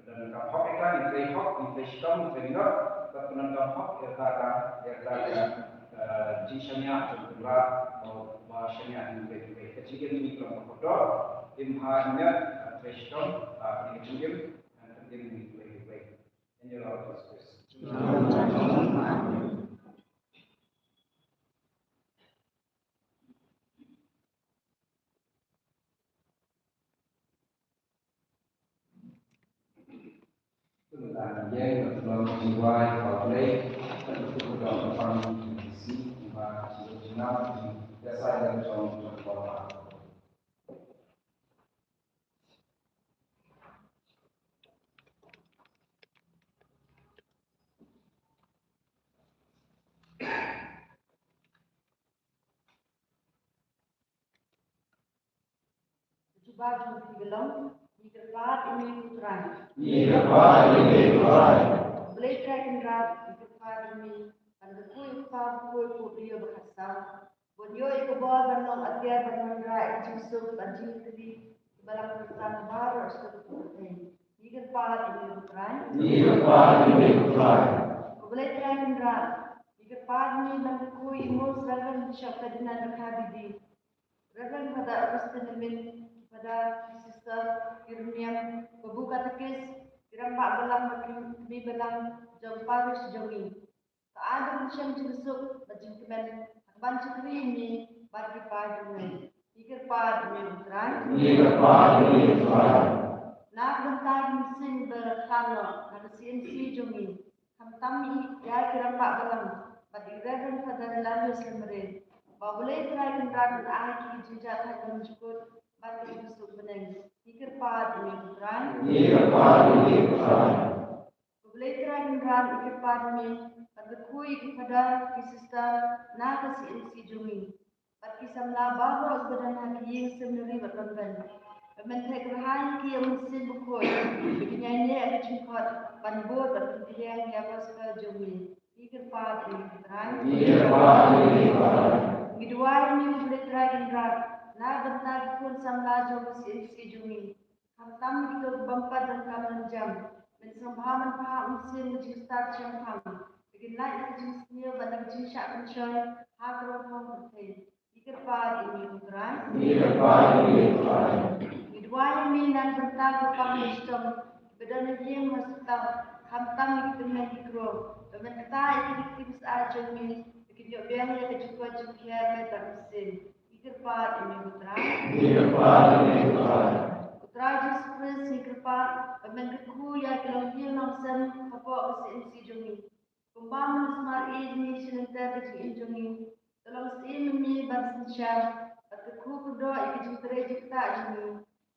pyndonkam hok ïa ka, ngi trei hok, ngi trei shitom, ngi trei minot, bad pyndonkam hok ïa kata ka, ïa kata ka, eh, jingshaniah jong u kynrad, ba, ba shaniah ngi trei trei. Ka jingim ngi ka long kaba kordor, im bha im miat, eh, trei shitom, eh, ka jingim, eh, ka jingim ngi trei trei. Ïa ngi ruh Jisu Khrist. Ka jubab jong ngi ka long, ngi kyrpad ïa me ko Trai. Ngi kyrpad ïa me ko Trai. Ko Blei Trai Kynrad, ngi kyrpad ïa me, ban kyrkhu ïa u kpa bakhuid ko briew ba khadsaw. Ban ïoh ïa ka bor ban long atiar ban wanrah ïa ka jingsuk bad jingkylli kiba la pynsan baroh sha ka pyrthei. Ngi kyrpad ïa me ko Trai. Ngi kyrpad ïa me ko Trai. Ko Blei Trai Kynrad, ngi kyrpad ïa me ban kyrkhu ïa i Most Reverend Bishop Ferdinand Bakhabidi, Reverend Father Augustine Lamine, ki Father, ki Sister, ki rynïeng, babu katekis, ki rangbah balang bad ki kmie balang jong parish jong ngi. To ai ba kin shem jingsuk bad jingkmen ha kaban shakri ïa me bad ki paid jong me. Ngi kyrpad ïa me ko Trai. Ngi kyrpad ïa me ko Trai. Na ka bynta ki mynsiem ba la khlad noh na ka C N C jong ngi, khamtam ïa ki rangbah balang bad i Reverend Father Hilarius Lymyre, ba U Blei Trai Kynrad un ai ki jingjia thait bymjukut bad ki jingsuk bneng. Ngi kyrpad ïa me ko Trai. Ngi kyrpad ïa me ko Trai. Ko Blei Trai Kynrad, ngi kyrpad ïa me ban kyrkhu ïa ki Father, ki Sister na ka C N C jong ngi, bad ki samla baroh kiba don ha ki ïing seminary bad convent. Ba men theh kyrhai ïa ki ïa u Mynsiem Bakhuid, ba kin ïaineh ïa ka jingkhot ban bud bad pynphieng ïa ka gospel jong me. Ngi kyrpad ïa me ko Trai. Ngi kyrpad ïa me ko Trai. Ngi duwai ïa me ko Blei Trai Kynrad, na ka bynta ki khun samla jong ka C M C jong ngi. Khamtam kito ki bym pat donkam lynjam, men sngewbha men phah mynsiem ka jingstad shemphang, ba kin lait ïa ka jingsniew bad ïa ka jingshah pynshoi ha ka rukom pyrthei. Ngi kyrpad ïa me ko Trai. Ngi kyrpad ïa me ko Trai. Ngi duwai ïa me na ka bynta ki paidbah shitom kiba don ha ïing ha hospital, khamtam ïa ki tymmen ki kro, ba men ktah ïa ki kti ki bsar jong me ba kin ïoh biang ïa ka jingkoit jingkhiah met bad mynsiem. Ngi kyrpad ïa me ko Trai. Ngi kyrpad ïa me ko Trai. Ko Trai Jisu Khrist, ngi kyrpad ba men kyrkhu ïa ki longïing longsem hapoh ka C M C jong ngi. Kumba men sumar ïa ngi sha lynter ka jingim jong ngi, to long syiem ma me ban synshar bad kyrkhu kyrdoh ïa ka jingtrei jingktah jong ngi.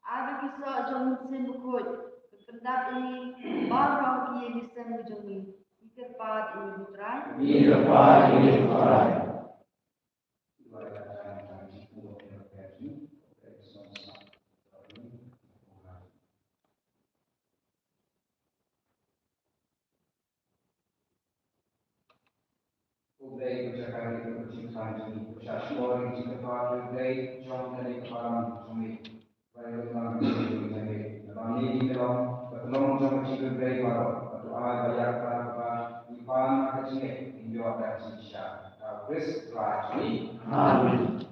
Ai ba ki soh jong u Mynsiem Bakhuid kin pyndap ïa ngi baroh ha ki ïing ki sem ki jong ngi. Ngi kyrpad ïa me ko Trai. Ngi kyrpad ïa me ko Trai. U Blei u jaka ïa ka jingkyrkhu jong ngi, u shah shuwa ïa ka jingkyrkhu jong U Blei jong kane ka param jong ngi. Ba ïa u Trai u Blei u jaka ïa ka param jong ngi, ba ka long jong ka jingkyrkhu baroh, ba to ai ba ïa ka param ba ngi pan ha ka jingngeit, ngi ïoh da ka jingshisha. Ha U Khrist Trai jong ngi. Amen.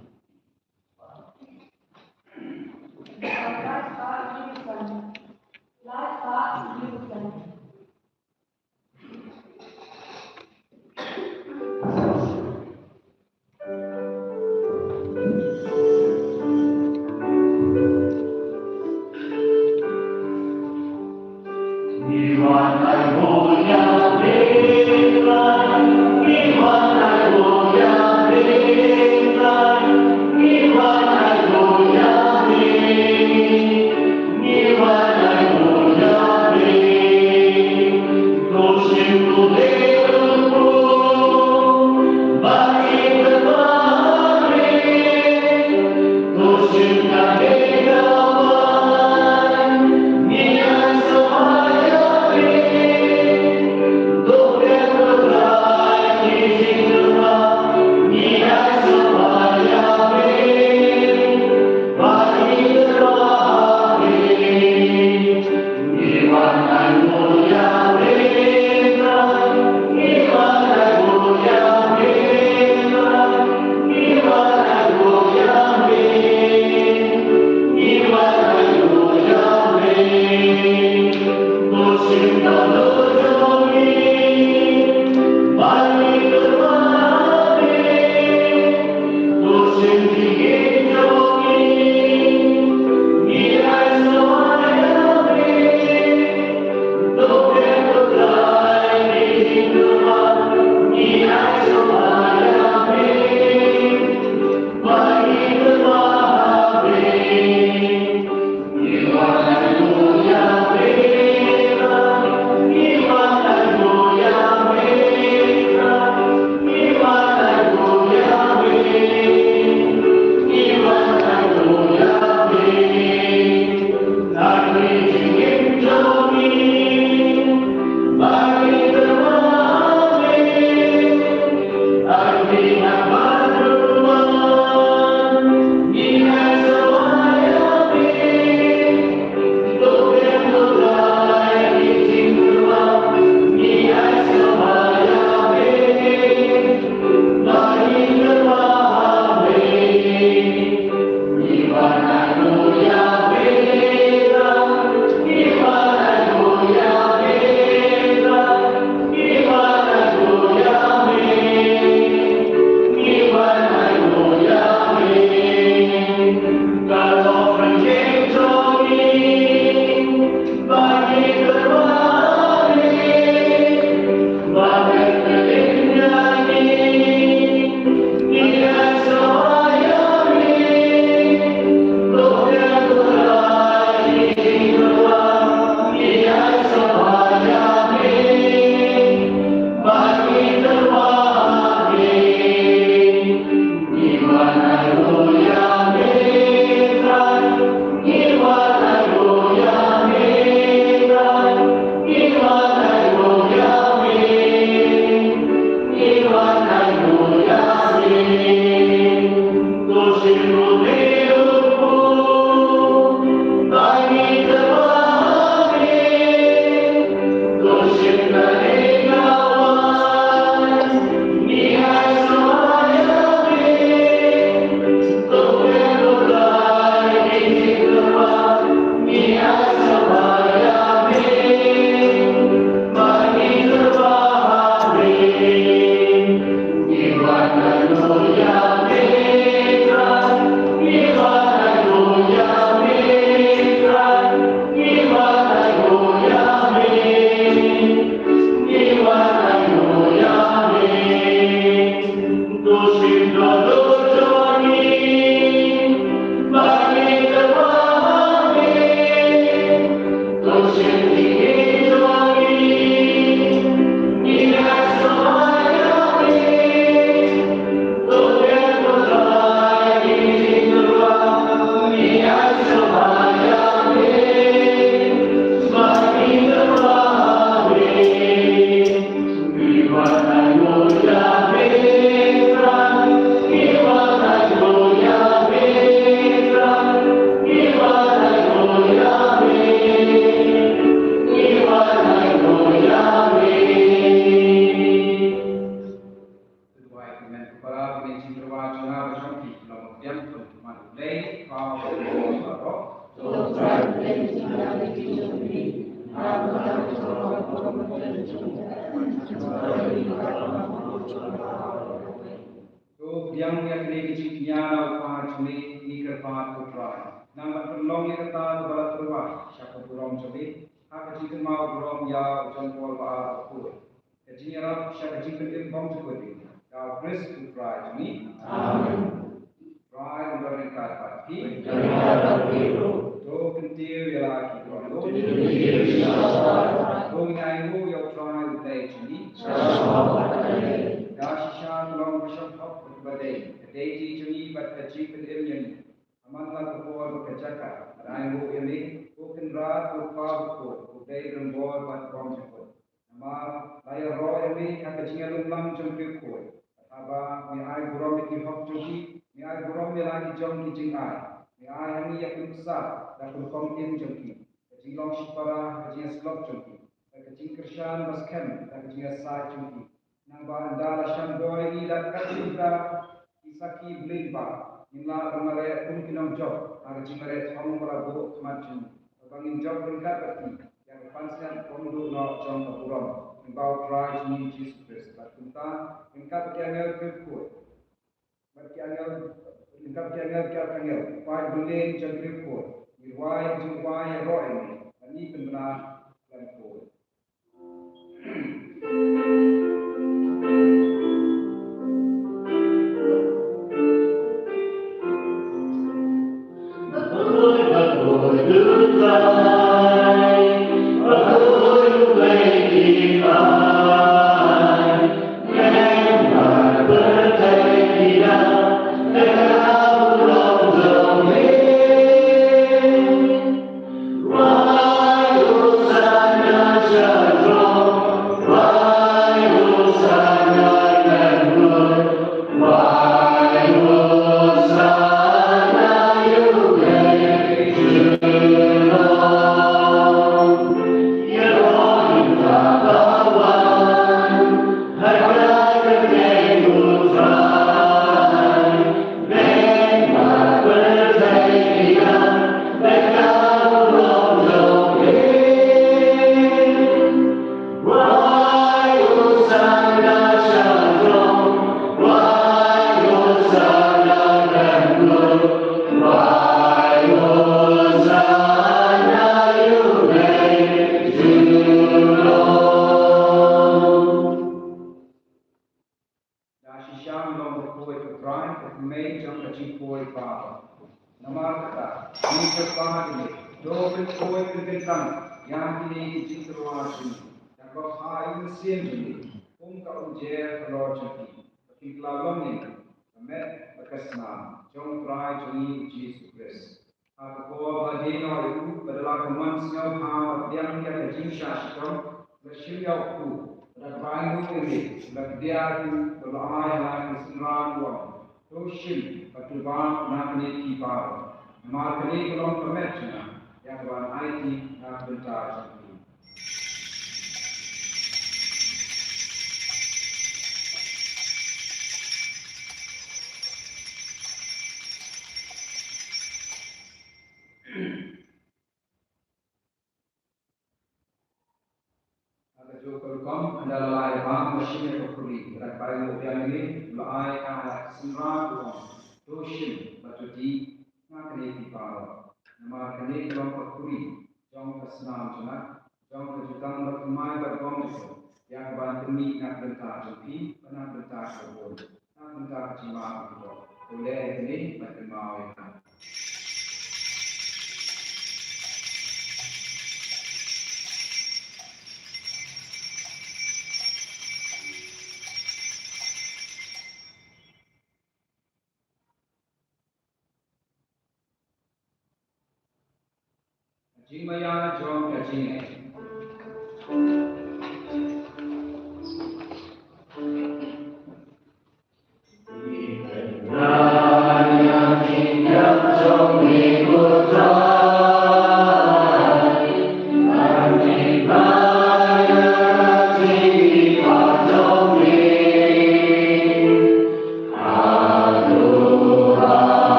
To pdiang ïa kane ka jingkñia na u Kpa jong ngi, ngi kyrpad ko Trai. Nang ban pynlong ïa kata kaba la tyrwa sha ka burom jong ngi, ha ka jingkynmaw burom ïa u John Paul ba ar bakhuid. Ka jingïarap sha ka jingpynim bymjukut, da u Khrist u Trai jong ngi. Amen. Trai un don ryngkat bad phi. To kyntiew ïa la ki briew. To ngin ainguh ïa u Trai u Blei jong ngi. Da shisha ka long ka shong thok kaba dei, ka dei jong ngi bad ka jingpynim ïa ngi. Ha man la ka por bad ka jaka, ngan ainguh ïa me, ko Kynrad, ko Kpa bakhuid, ko Blei rymbor bad bymjukut. Namar la ïaroh ïa me ha ka jingïalumlang jong ki briew khuid. Bad haba me ai burom ïa ki hok jong ki, me ai burom ïa la ki jong ki jingai. Me ai ha ngi ïa ka nuksa da ka rukom im jong ki, ka jinglong shipara, ka jingïasyllok jong ki, ka jingkyrshan ba skhem da ka jingïasaid jong ki. Nangba ynda la shah bor ïa ngi da ka kata ki sakhi bymman, ngin lah ban mareh kum ki nongjop ha ka jingmareh thong ba la buh khmat jong ngi. Ba ngin jop ryngkat bad ki ïa ka pansngiat bymduh noh jong ka burom lyngba u Trai jong ngi Jisu Khrist. Bad kumta ryngkat bad ki angel bakhuid, bad ki angel, ryngkat bad ki angel, ki arkangel, paid bymman jong ki bakhuid, ngi rwai ka jingrwai ïaroh ïa me, bad ngi pynbna khlem khuid. Da shisha me long bakhuid ko Trai, ko Kmie jong ka jingkhuid baroh. Namar kata, ngi kyrpad ïa me, to pynkhuid pynkyntang ïa kine ki jingtyrwa jong ngi, da kaba phah ïa u Mynsiem jong ngi kum ka umjer halor jong ki, ba kin kylla long ïa ngi ka met bad ka snam jong u Trai jong ngi u Jisu Khrist. Ha ka por ba la die noh ïa u, bad da la ka mon sngewbha bad pdiang ïa ka jingshah shitom, la shim ïa u kpu, bad da kaba ainguh ïa me, la kdiah ïa u, bad la ai ha la ki synran u ong, to shim bad to bam na kane phi baroh. Namar kane ka long ka met jong nga, ïa kaba ngan aiti na ka bynta jong phi. Ha kajuh ka rukom, ynda la ai bam, la shim ïa ka khuri, bad da kaba ainguh biang ïa me, la ai ha la ki synran u ong, to shim bad to dih na kane phi baroh. Namar kane ka long ka khuri jong ka snam jong nga, jong ka jutang bathymmai bad bymjukut, ïa kaban pynmih na ka bynta jong phi bad na ka bynta jong ki bun, na ka bynta ka jingma jong ki briew. To leh ïa kane bad kynmaw ïa nga. Ka jingmaïa jong ka jingngeit.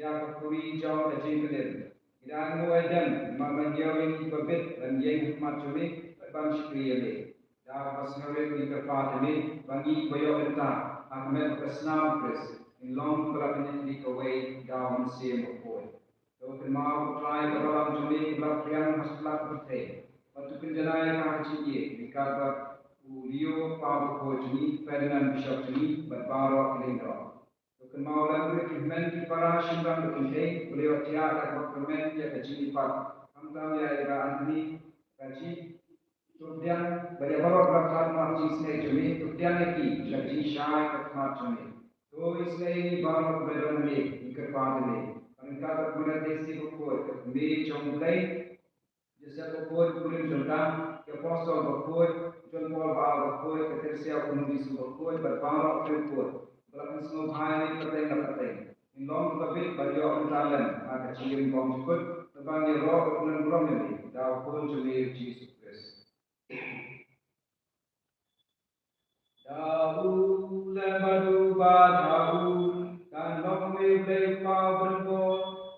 ïa ka khuri jong ka jingkylli. Ngi da nguh ïa me namar ba ngi ïohi ïa ngi ba bit ban ïeng ha khmat jong me bad ban shakri ïa me. Da kaba sngewrit ngi kyrpad ïa me ba ngi ba ïoh bynta ha ka met bad ka snam u Khrist, ngin long ba la pynïaid kawei da u Mynsiem Bakhuid. To kynmaw ko Trai ka balang jong me kaba la phriang ha satlak ka pyrthei. Bad to kynjanai ïa ka ha ka jingïeit ryngkat bad u Leo Paw Bakhuid jong ngi, Ferdinand Bishop jong ngi bad baroh ki lyngdoh. To kynmaw lem ruh ki hynmen ki para shynrang ka kynthei ba la ïoh thiah da ka kyrmen ïa ka jingïapat, khamtam ïa i Bah Anthony Rajiv. To pdiang bad ïa baroh kiba la khad ha ka jingisynei jong me, to pdiang ïa ki da ka jingshai ha khmat jong me. To isynei ïa ngi baroh kiba don ha me, ngi kyrpad ïa me. Bad ryngkat bad Mother Teresa bakhuid, ka kmie jong U Blei, Joseph bakhuid, u kurim jong ka, ki apostol bakhuid, John Paul ba ar bakhuid, ka Teresa u khun Jisu bakhuid, bad baroh ki bakhuid ba la pynsngewbha ïa ngi pateng la pateng. Ngin long kiba bit ban ïoh bynta lem ha ka jingim bymjukut, kaba ngi ïaroh bad pynlong burom ïa me da u Khun jong me U Jisu Khrist. Da u lem bad u bad ha u, kan long me U Blei Kpa u Bynriew,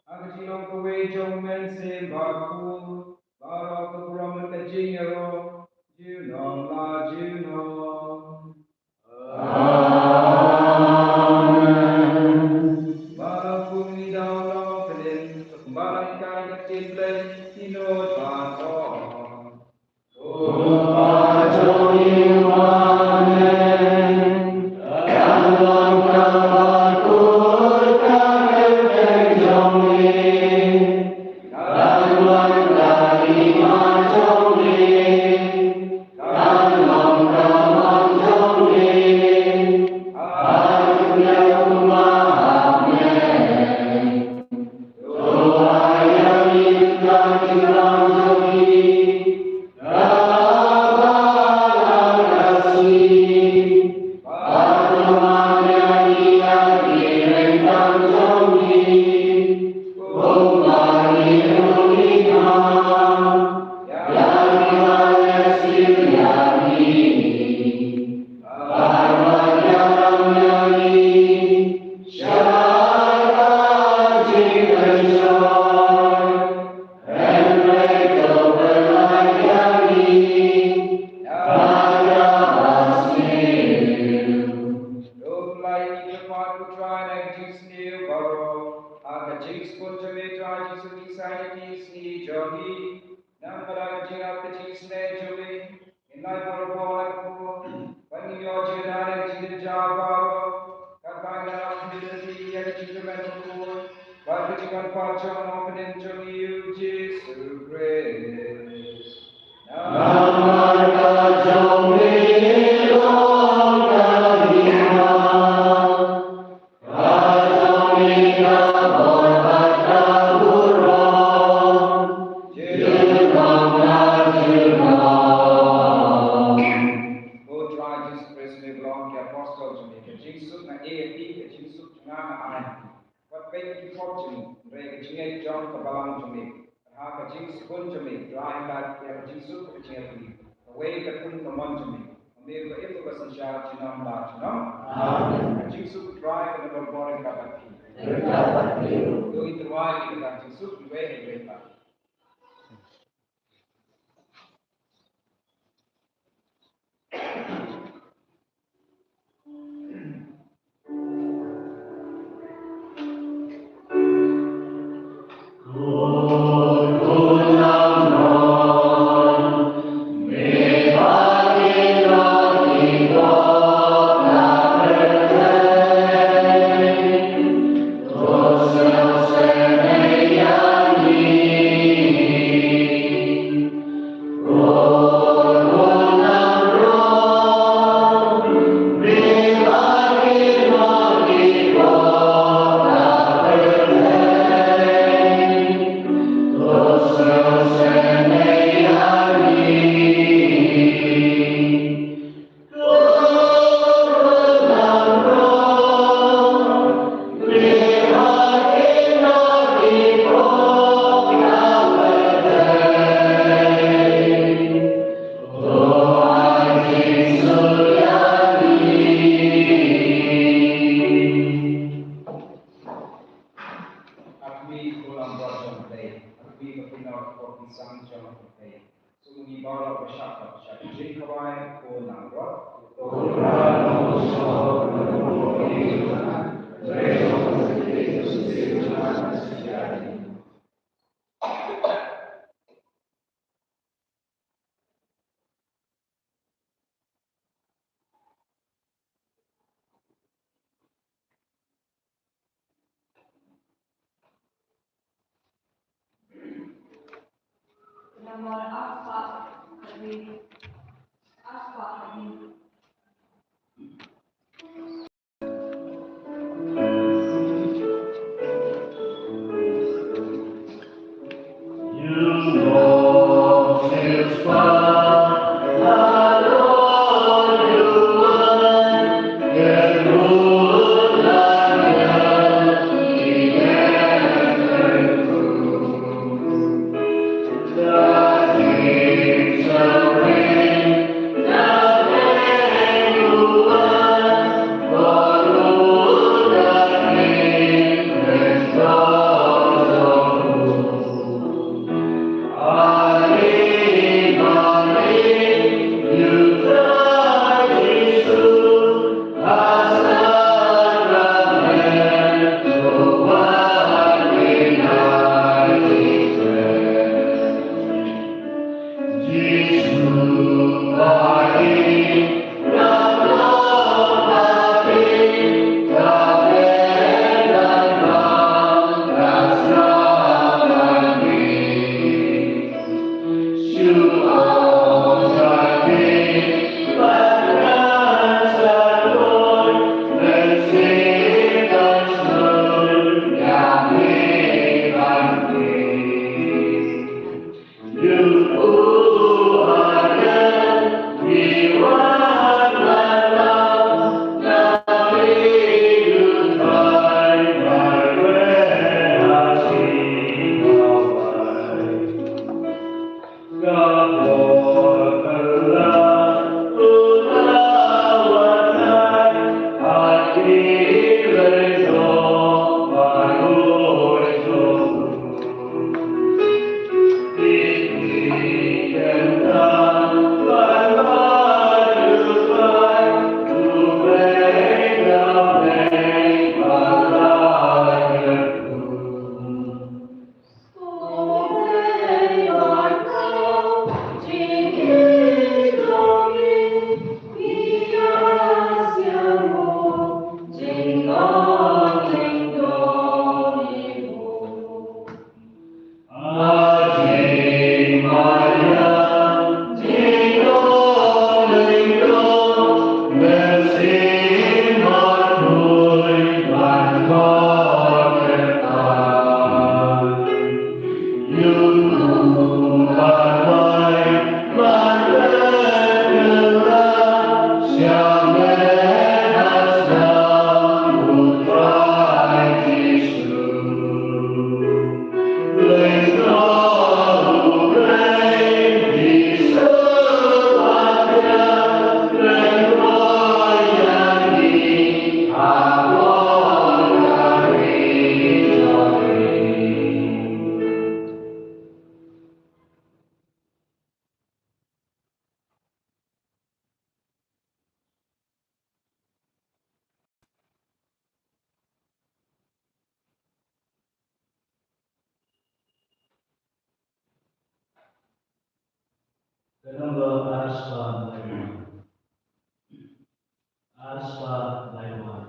ha ka jinglong kawei jong U Mynsiem Bakhuid, baroh ka burom bad ka jingïaroh, junom la junom. Amen. Baroh kum ngi daw long pynïeng, kumba la hikai ka ktien Blei, ngin nud ban ong. Namar ka jingïarap ka jingisynei jong me, ngin lai baroh bor ha ka por, ban ïoh jingïada ka jingïaid baroh, katba ngi ïarap ngi lynti ïa ka jingkyrmen bakhuid bad ka jingwanpad jong u Nongpynim jong ngi U Jisu Khrist. Namar ka jong me long ka hima, Ko Trai Jisu Khrist, me ba la ong ïa ki apostol jong me, ka jingsuk nga ai ïa phi, ka jingsuk jong nga nga ai. Wat peit ïa ki pop jong ngi, hynrei ka jingngeit jong ka balang jong me. Bad ha ka jingsuk jong me, to ai ïa ka jingsuk ka jingngeit jong ngi. Kawei ka khun ka mon jong me. Ïa me uba im uba synshar junom la junom. Amen. Ka jingsuk U Trai ka don bor ryngkat bad phi. Ryngkat bad phi ruh. To ngin tyrwa ïa ka jingsuk iwei pa iwei. Ko Langbrot jong U Blei, ha kiwei pat ki nor ko ki sam jong U Blei. Sngewbha ngi baroh ba shah pat sha ka jingkhawai ko Langbrot. Namar arspah hadien, arspah hadien. Ka number arspah lai wan. Arspah lai wan.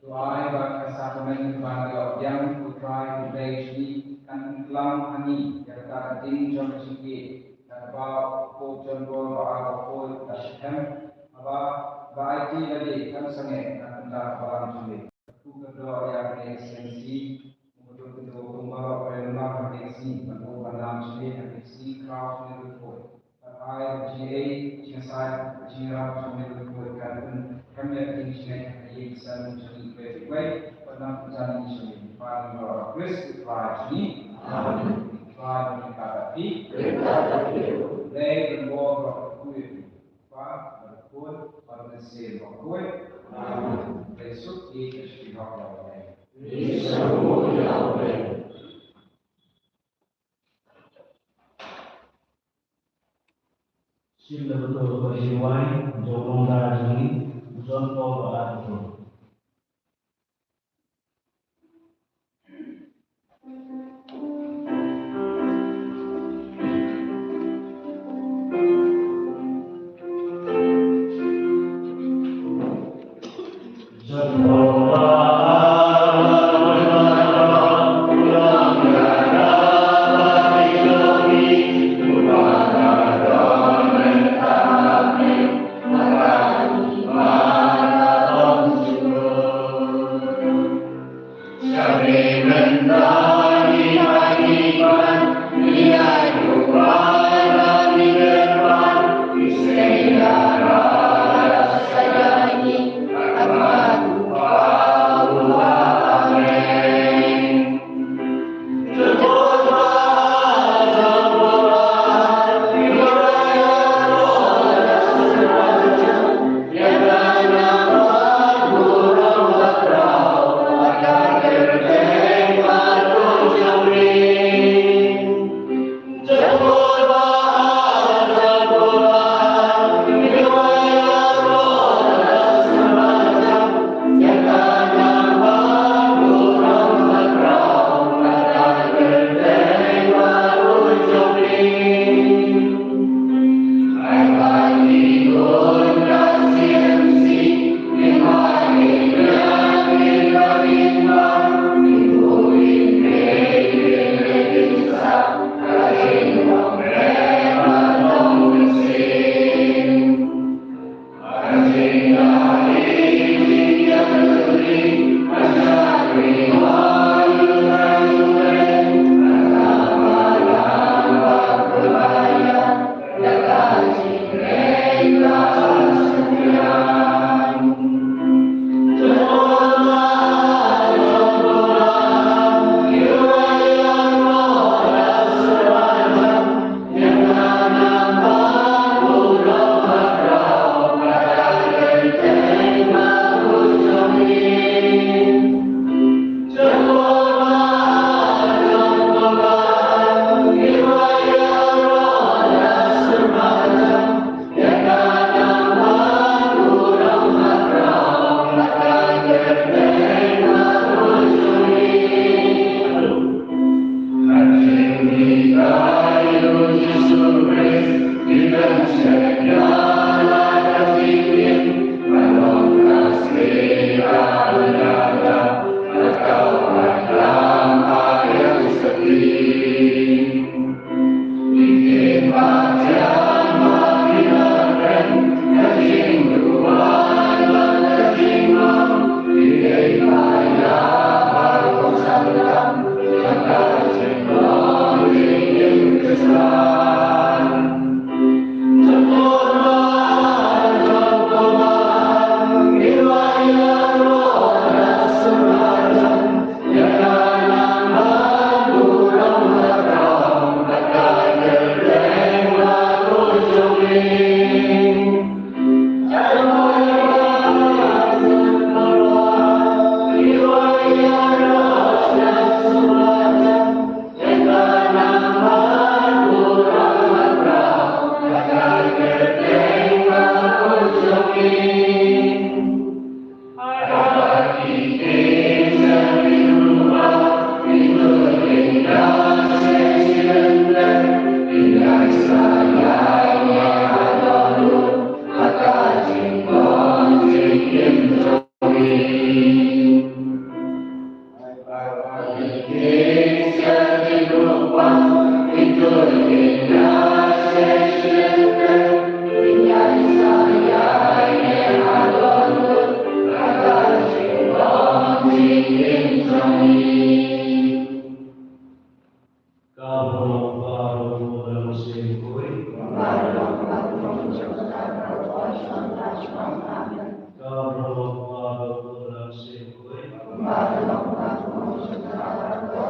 To ai ba ka sakramen ban ïoh biang, U Trai U Blei jong ngi, kan pynklam ha ngi ïa kata ka ding jong ka jingïeit, na kaba u Pope John Paul ba ar u poi da shitom, haba ba aiti lade kan sangeh na ka bynta ka balang jong ngi. Ka kyrdoh ïa kane ka sien sngi, kumba u kyrdoh kumba u ïalam ha kane ka sngi, ban ong ban lam jong ngi ha kane ka sngi khraw jong ngi ruh. Bad ai ba jingïeit, jingïasaid, jingïarap jong ngi ruh kan pynkham ïa ka jingjngai ha ka ïing ka sem jong ngi iwei pa iwei, bad na ka bynta jong ngi, ba ngi ïoh ïa U Khrist U Trai jong ngi. Amen. U Trai bad ngi kat bad phi. Bad kat bad phi. Lei ban bor ba ka khuid. Kpa bad ka Khun bad ka Mynsiem Bakhuid. Amen. Lei suk ïa ka shu hok ïa U Blei. Ïa suk ïa U Blei. Shin da betul ba shi wai jong nongda jong ngi, John Paul ba ar betul.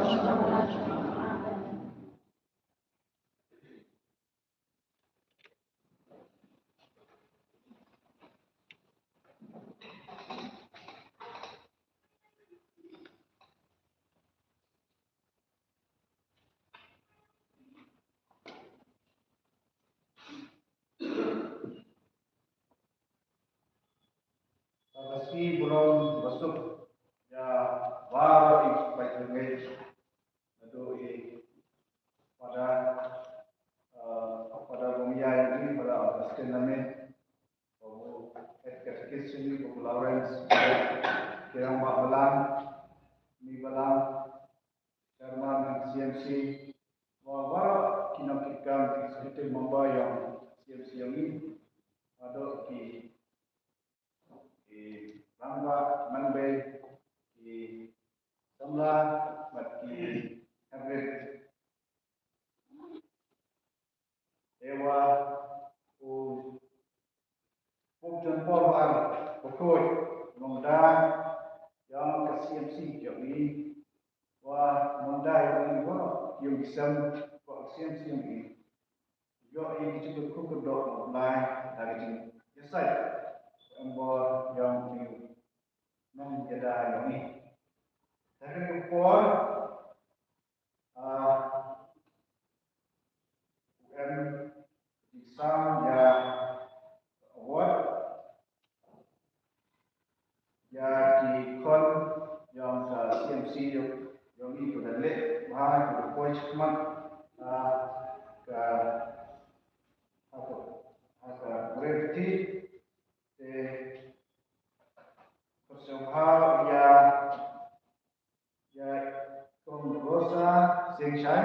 Ka sngi burom basuk ïa baroh ki paidbah naduh i Father, eh, Father Bongïaid, Father Augustine Lamit, Babu Head Catechist, Babu Lawrence, ki rangbah balang, mi balang, Chairman jong C M C, wa baroh ki nongkitkam, ki executive member jong C M C jong ngi, haduh ki, ki rangbah, manbei, ki samla, bad ki hynrei. Te wa u Pope John Paul ba ar u khuid, u nongda jong ka C M C jong ngi, wa u nongda jong ngi, wa ïong ki sem, wa ka C M C jong ngi. Ïoh ïa ki jingkyrkhu kyrdoh na U Blai da ka jingïasaid, em, bor jong ki nongïada jong ngi. Te ha kane ka por, ah, u em, u sam ïa award ïa ki khun jong ka C M C jong, jong ngi, kiba la leh bha, kiba la poi shakhmat, ah, ka, ha ka, ha ka briew, te pyrshang bha ïa ïa Kong Rosa Singshai,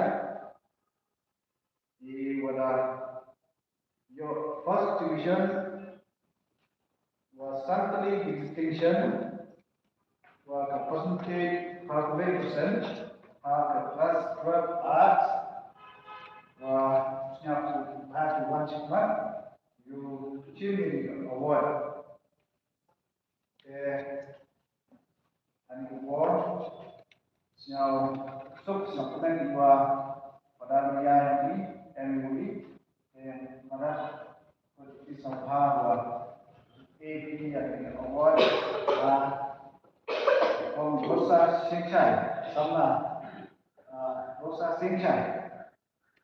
iwa da ïoh first division, wa centenary distinction, wa ka percentage, first percent, ha ka class twelve arts, wa sñiaw bha ki wan shakhmat, ïa u Chimney Award. Te ha kane ka por, sñiaw suk sñiaw kmen ïa u Padar Mya, ïa u M U E, te mara ko ki sñiawbha wa A P ïa ka award, ah, Kong Rosa Singshai, samla, ah, Rosa Singshai.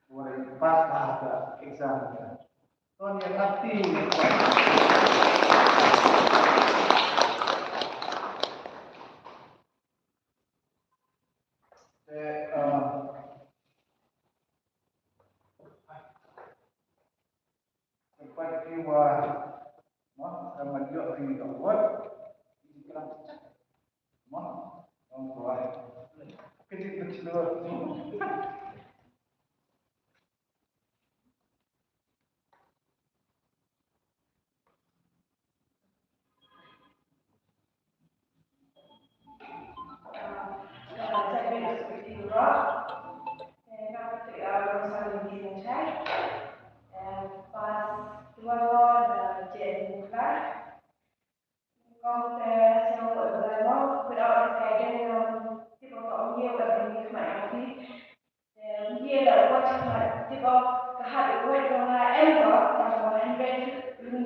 Wa pass bha ha ka exam ka. To ngin ïa party. Te, um, party wa, ma, ka man ïoh ring ka award. Ïa ka lang cak. Ma, ong ko ai. Kejit kejit. Kong te sñiaw u Blai mo, without the guidance, um, tip ko ong ye u Blai ni khmat yang ti. Te ong ye la u Blai khmat, tip ko ka hat u Blai jong nga em ko, ka ko hynrei lum,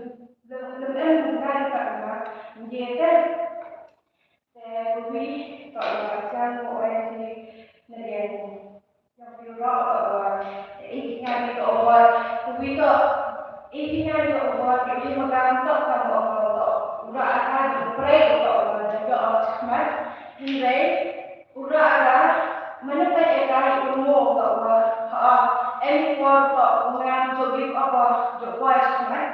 lum, lum em lum ka ni ka ma, ong ye te. Te u Blai ko u Blai jong u Blai ti na ria ni. Ïa u Rob, eh, i kñia ni ka award, uwi to, i kñia ni ka award, i ma kam to, kam ong to, u Rob aka di pray to, u Rob jong ong chakmat, hynrei, u Rob aka, mana peit aka, i u mo to, u Rob, ha, em por to, u ngam to give up, to poi chakmat.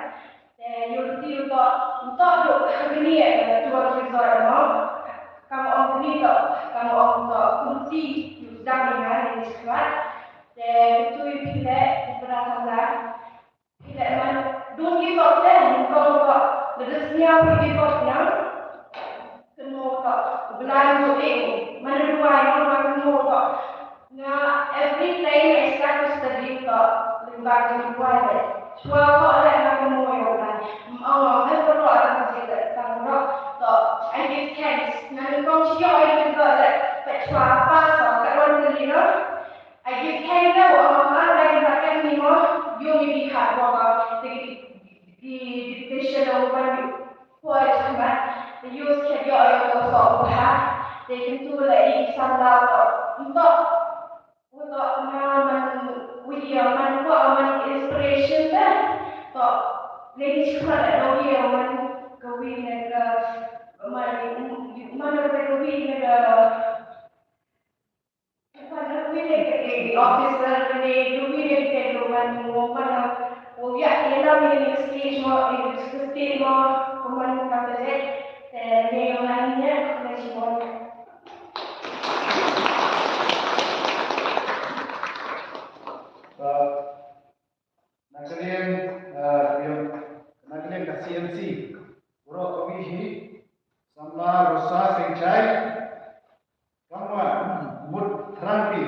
Te ïoh ti u to, u to duk ha kini, eh, tour resort mo. Kam ong kini to, kam ong to, kumti, ïoh dang ïa nga ni skwat. Te tu i phi leh, i para samla. Phi leh man, don't give up te, ong to to, lada sñiaw phi give up na. Kynmaw to, u Blai u ïohi, man u duwai, man u duwai kynmaw to. Nga every time I start to study to, lyngba ka jingduwai leh. Shuwa ko leh nga kynmaw ïa u Blai. Ym ong ong em ko to, ym ong ong to. I give thanks. Nga nyngkong shu ïoh ïa kito leh. Peit shuwa pass to, ka wan Use khet ïoh ïa u soh u bha. Te kyntu la i samla u tok. U tok na man u ïa man kwah man inspiration da. Tok. Lei shi khmat da u ïa man ka wi na ka man man ka wi na ka Officer ne dubi ne ke duman mo mana o ya ina mi ni stage mo ina stage mo kuman ka te te ne man ne ne mo. Na ka liang, eh, ïa, na ka liang ka C M C. Bro, kami hi, samla Rosa Sengchai. Kamwa, mut thrang phi,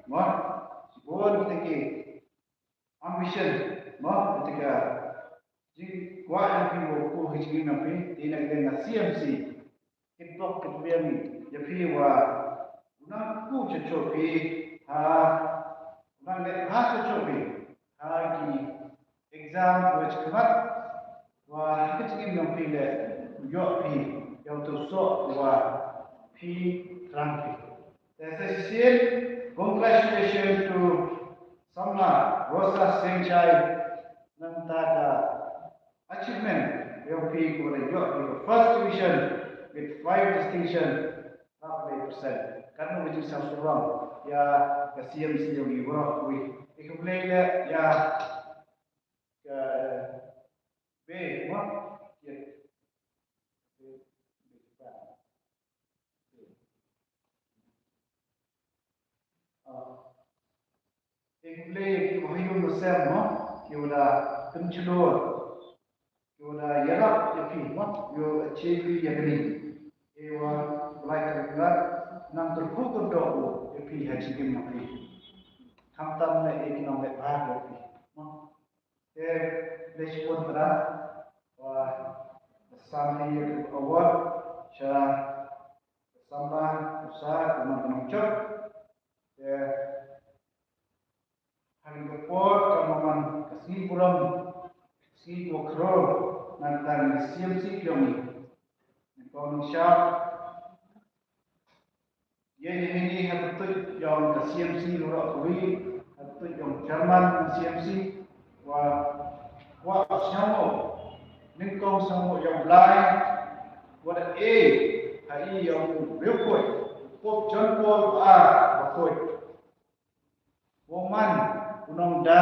mo, shibun tiki ambition, mo, tiki jingkwah jong phi, mo, ko hi jingim jong phi, te na ka liang ka C M C. Ki pok ki pdiang ïa phi wa u nang ku cha cho phi ha, u nang leh ha cha cho phi ha ki exam wa cha khmat wa ha ka jingim jong phi leh u ïoh phi ïa uto u soh wa phi thrang phi. Te sa shisien, congratulations to Samla Rosa Sengchai, nangta ka achievement, ïa phi ko da ïoh ïa first division with five distinction, roughly percent. Kan mo jing sa surang, ïa ka C M C ïa wi wara wi. Ïa ka blei ïa, ïa ka, eh, be, mo? Ïa. Ah. Ïa ka blei ïa ki ba ha ïum ba sem mo, ki ba da pynchlur, ki ba da ïarap ïa phi mo, ïa u achieve ïa kane. Ïa u Blai Kynrad nang kyrkhu kyrdoh ïa phi ha jingim jong phi. Khamtam na ïa ki nongleh bha ïa phi mo. Te leit shibun para wa san ïa ka award sha Samla, u sa, u man ka nongchot. Te ha kane ka por ka man ka sngi burom, ka sngi ko kro, nangta ka C M C ka jong ngi. Ngi kong ngi shap. Ïa ngi ngi ha ka tuid jong ka C M C ruh ka wi, ha ka tuid jong chairman C M C, wa, wa sñiaw, nyngkong sñiaw ïa u Blai, wa da e, ha i ïa u riewkhuid, u Pope John Paul ba ar, ba khuid. Wa man, u nongda,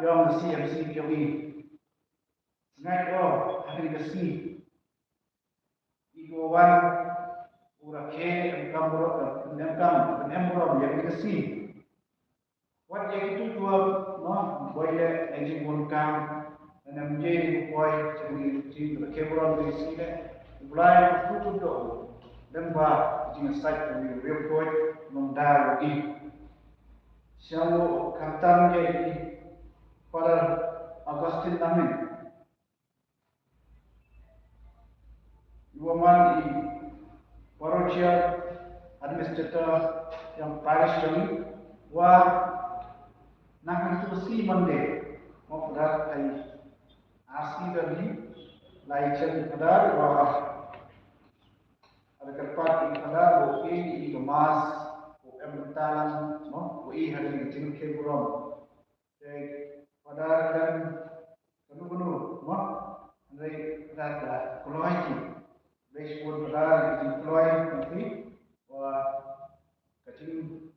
ïa u C M C ïa ngi. Ngai o, ha kane ka sngi. I ko wan, u rakhe, em kam bro, em kam, em bro, ïa kane ka sngi. Wat ïa kitu kiwa, no, boi leh, eh, jingwan kam, eh, nam ye ni boi, jing, jing, rakhe burom ni si leh, u Blai, u tu tu do, lem ba, jingshai, u riewkhuid, nongda, wa i. Sñiaw, khamtam ye i, Father Augustine Laming. Wa man i parochial administrator jong parish jong i wa nang hangtu si Monday. Mo Father ai asi da ni lai chen Father wa ada kyrpad i Father wa i i ka mass wa em talang mo wa i hadin jingkyrkhu burom. Te Father kan kano kano mo, hynrei Father ka kloi ki. Lei shibun Father ka jingkloi ki, wa ka jing,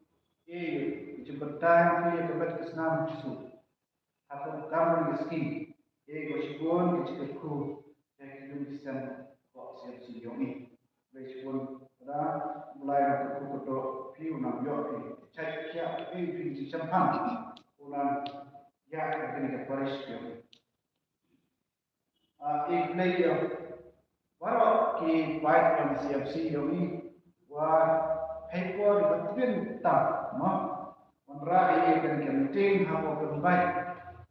eh, ka jingpyntai ki ïa ka met ka snam Jisu. Ha ka kam ka sngi, eh, ka shibun ka jingkyrkhu. Te ki ïum ki sem ko siam si ïong i. Lei shibun Father, u Blai u nang kyrkhu kyrdoh phi, u nang ïoh phi. Chait khiah phi, phi ki jingshemphang. U nang ïa ka kane ka parish phi. Ah, i Blei ïa. Baroh ki paid jong C M C ïong i. Wa hei por ba tbin tam, mo. Wanrah ïa kane ka meeting ha ka pynbeit.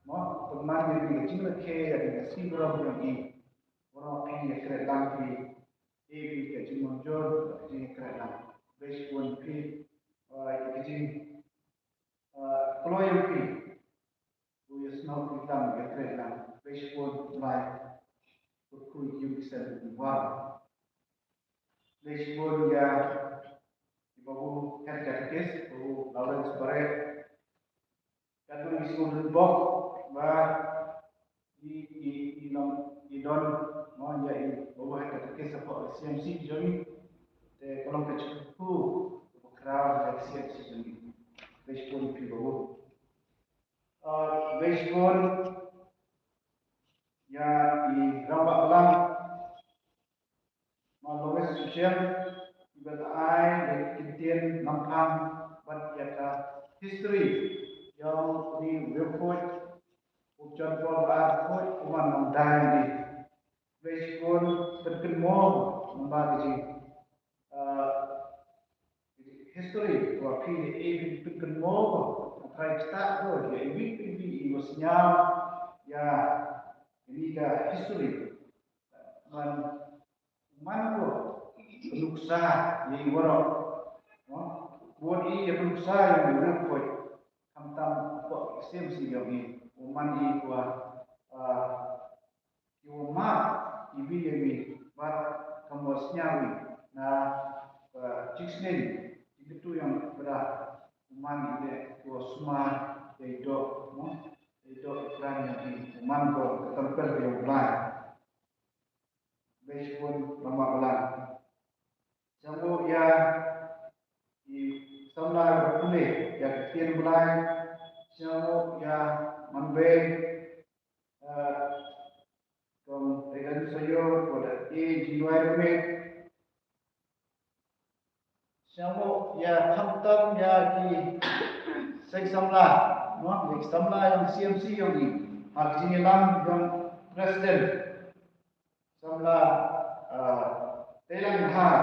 Mo, pynman ïa kane ka jingrakhe ïa kane ka sngi burom ïong i. Wanrah phi ïa kren lang phi. Ïa ka jingmynjur, ka jingkren lang. Lei shibun phi, ah, ïa ka jing, ah, kloi ïa phi. Ko ïa snoh phi lang, ïa kren lang. Lei shibun Blai. Kyrkhu ïa ki sem phi war. Khublei shibun ïa i Babu Head Catechist, Babu Lawrence Bareh. Katno i sngewdon bok ba i, i, i long i don, mo, ïa i Babu Head Catechist hapoh C M C jong ngi. Te ka long ka jingkyrkhu kaba khraw ïa C M C jong ngi. Khublei shibun ïa phi Babu. Ah, khublei shibun ïa i Rangbah Balang, Ma Lois Suchiang, iba la ai da ki ktien nongphang bad ïa ka history jong une u riewkhuid, u John Paul ba arphew, u man Nongdai ne. Khublei shibun, pynkynmaw namar ka jing, ah, history, wa phi ne, eh, phi pynkynmaw, trai ktah ko, ïa iwei pa iwei iwa sñiaw ïa kane ka history. Man, man ko nuksa ïa i waroh. No? Bun i ïa nuksa ïa u riewkhuid. Khamtam hapoh C M C jong ngi. U man i ko, ah, ki wa map iwei ïa iwei bad kam wa sñiaw i na, eh, jingsneng jingkyntu jong u Kynrad. U man i leh ki wa sumar ïa i doh, mo, ïa i doh i pran jong i. U man ko ka templ jong u Blai. Khublei shibun Rangbah Balang. Sngewbha ïa i samla ba pule ïa ka ktien Blai. Sngewbha ïa man bei, eh, Kong Regan Soyo, ko da e jingrwai rymmet. Sngewbha ïa khamtam ïa ki seng samla, no, ïa ki samla jong C M C jong ngi. Ha ka jingïalam jong President. Samla, ah, Teilang Dhar.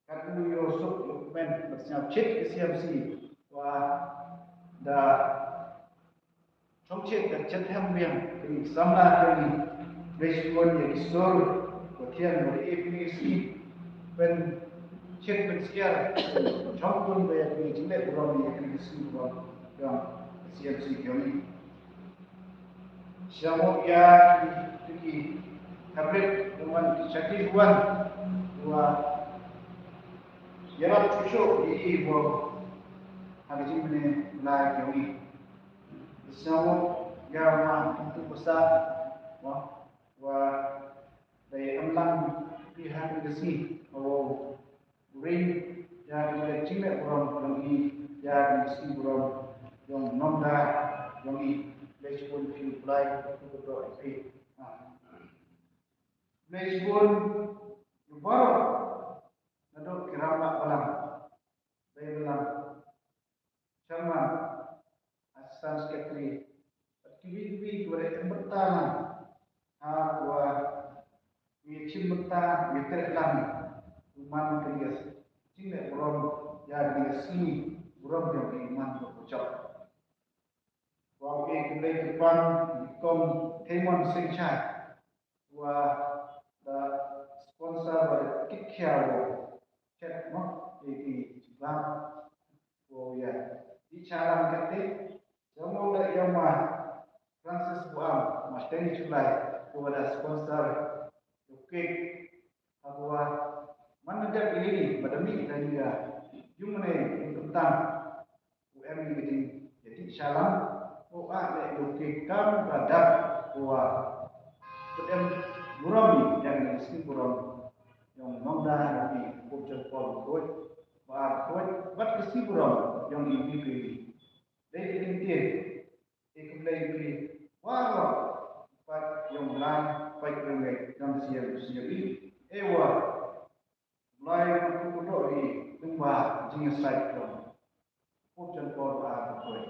Katno ïoh suk ïoh kmen, bad sñiaw chit ka C M C, wa da chong chit ka chet hem biang, ka i samla ka i, khublei shibun ïa ki sur, wa thiang wa da ïa kane ka sngi, pynchit pynskiar, chong kun ba ïa kane ka jingleh burom ïa kane ka sngi burom, jong ka C M C jong ngi. Sngewbha ïa ki, ki, ki, tablet, wan, ki chati wan, wa, ïarap chuchu, i, i, wa, ha ka jingmane, la, jong i. Sngewbha ïa ma, ki tu pasa, wa, wa, dei emlang, pi ha ka sngi, wa, Ring, ïa ka jingleh burom jong i, ïa ka sngi burom jong nongda jong i, khublei shibun phi u Blai, u kyrdoh ïa phi. Khublei shibun ïa baroh, naduh ki rangbah balang, dei balang, chairman, Assistant Secretary, bad kiwei kiwei kiba dei em bynta lang ha kaba ngi shim bynta ngi treh lang. U man kane ka jingleh burom ïa kane ka sngi burom jong ngi, u man ka pyrshah. Wa u e kynlei kyrpang i Kong Tymon Singshai. Wa da sponsor wa da kit khia wa chet mo, ïa ki jingpang. Wa ïa dih shalang kate, jong u da ïa ma Francis Buam, ma Teni Chulai, wa da sponsor ïa u cake. Haba man na dep ïa ini, ba da mih da ïa yung ne yung kentang. U em ïa ka jingïadih shalang, u ah leh ïa u kyrkam ka dak, u ah. Put em burom ïa ka jingïaseng burom jong nongda jong i, u John Paul Khuid, Ba Khuid, bad ka sngi burom jong i, i, i. Dei ka jingtip, i khublei ïa phi baroh, pat jong lai, pat jong ngi, jong sien sien i, e wa. Blei u kyrdoh ïa i, kumba jingïasaid jong u John Paul Ba Khuid.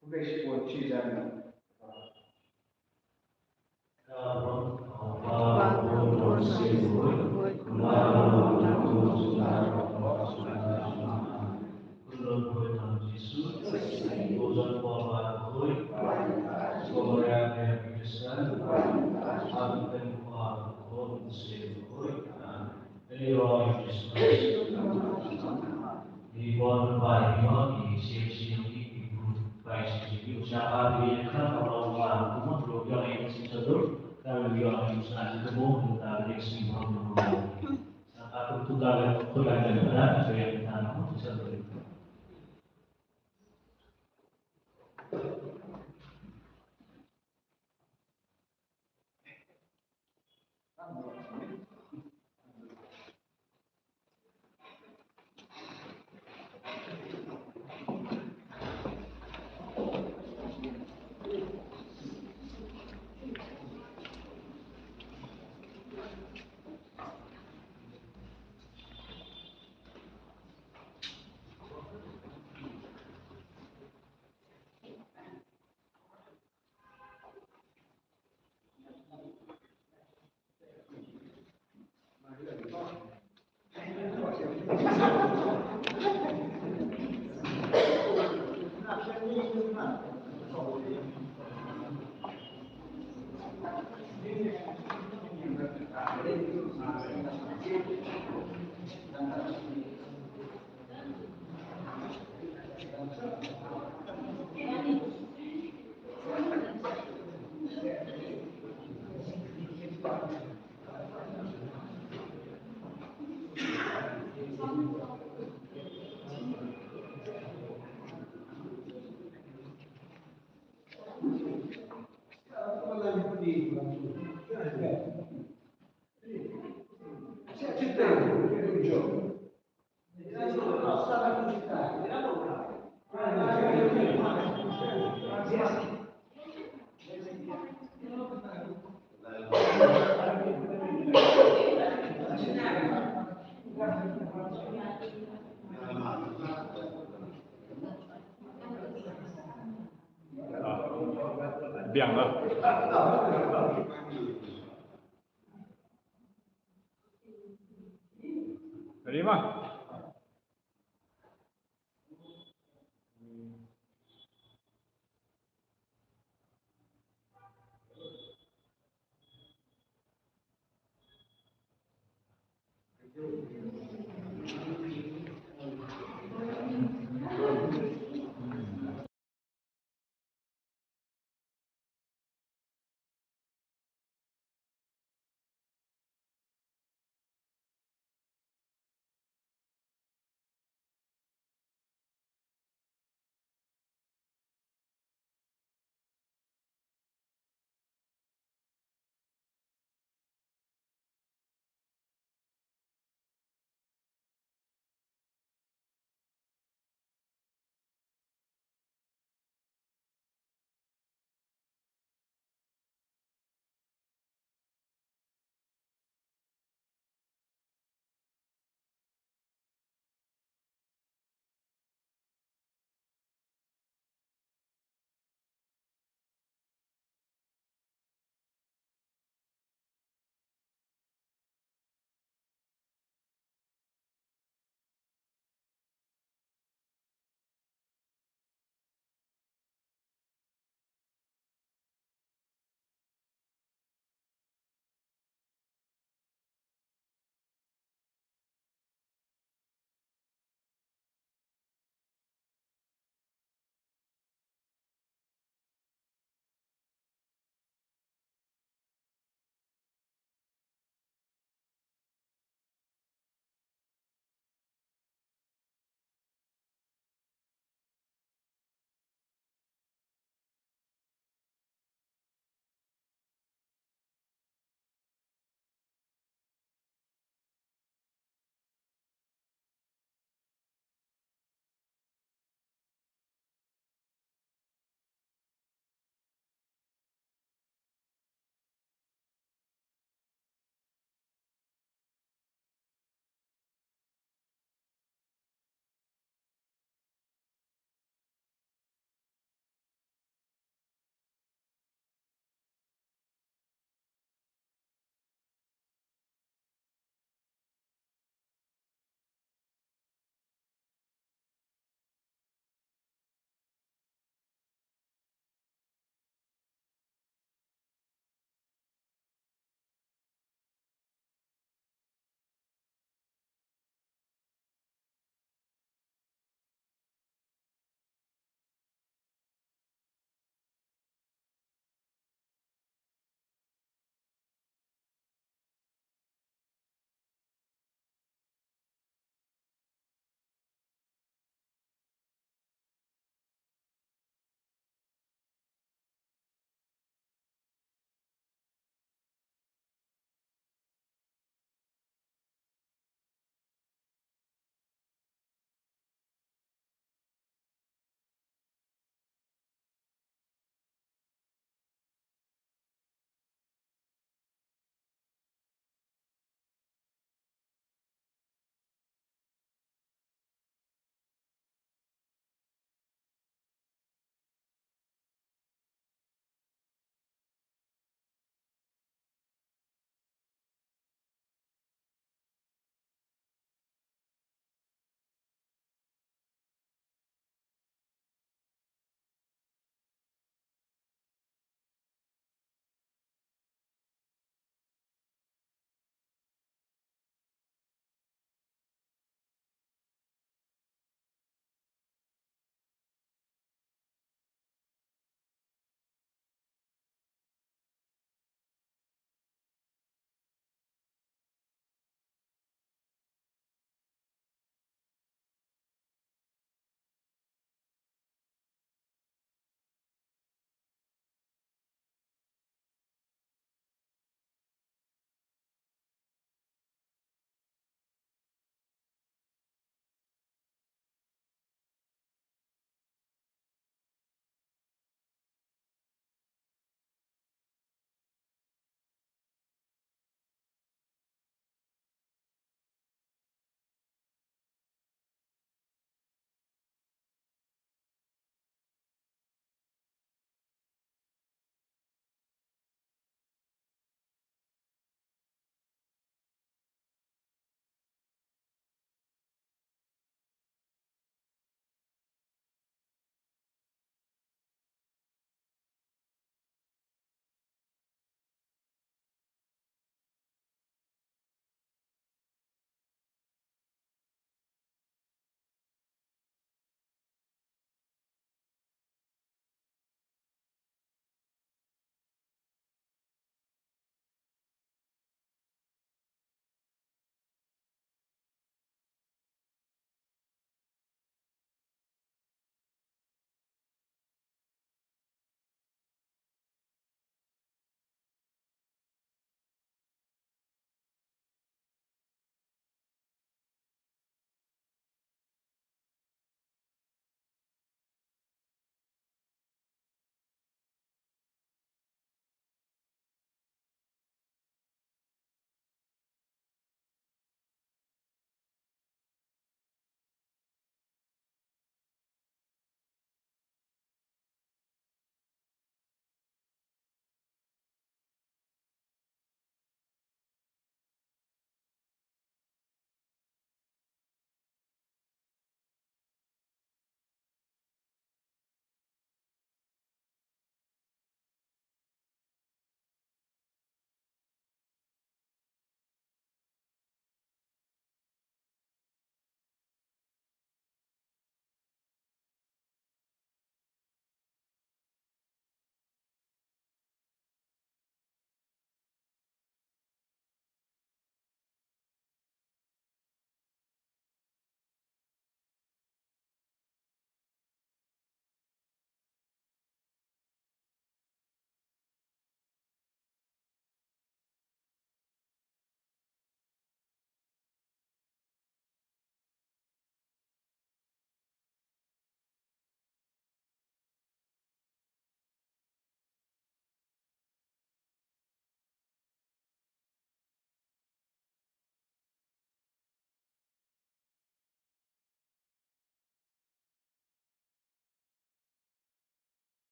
Khublei shibun, shi jan. Amen. Biang lah. Ready, ma?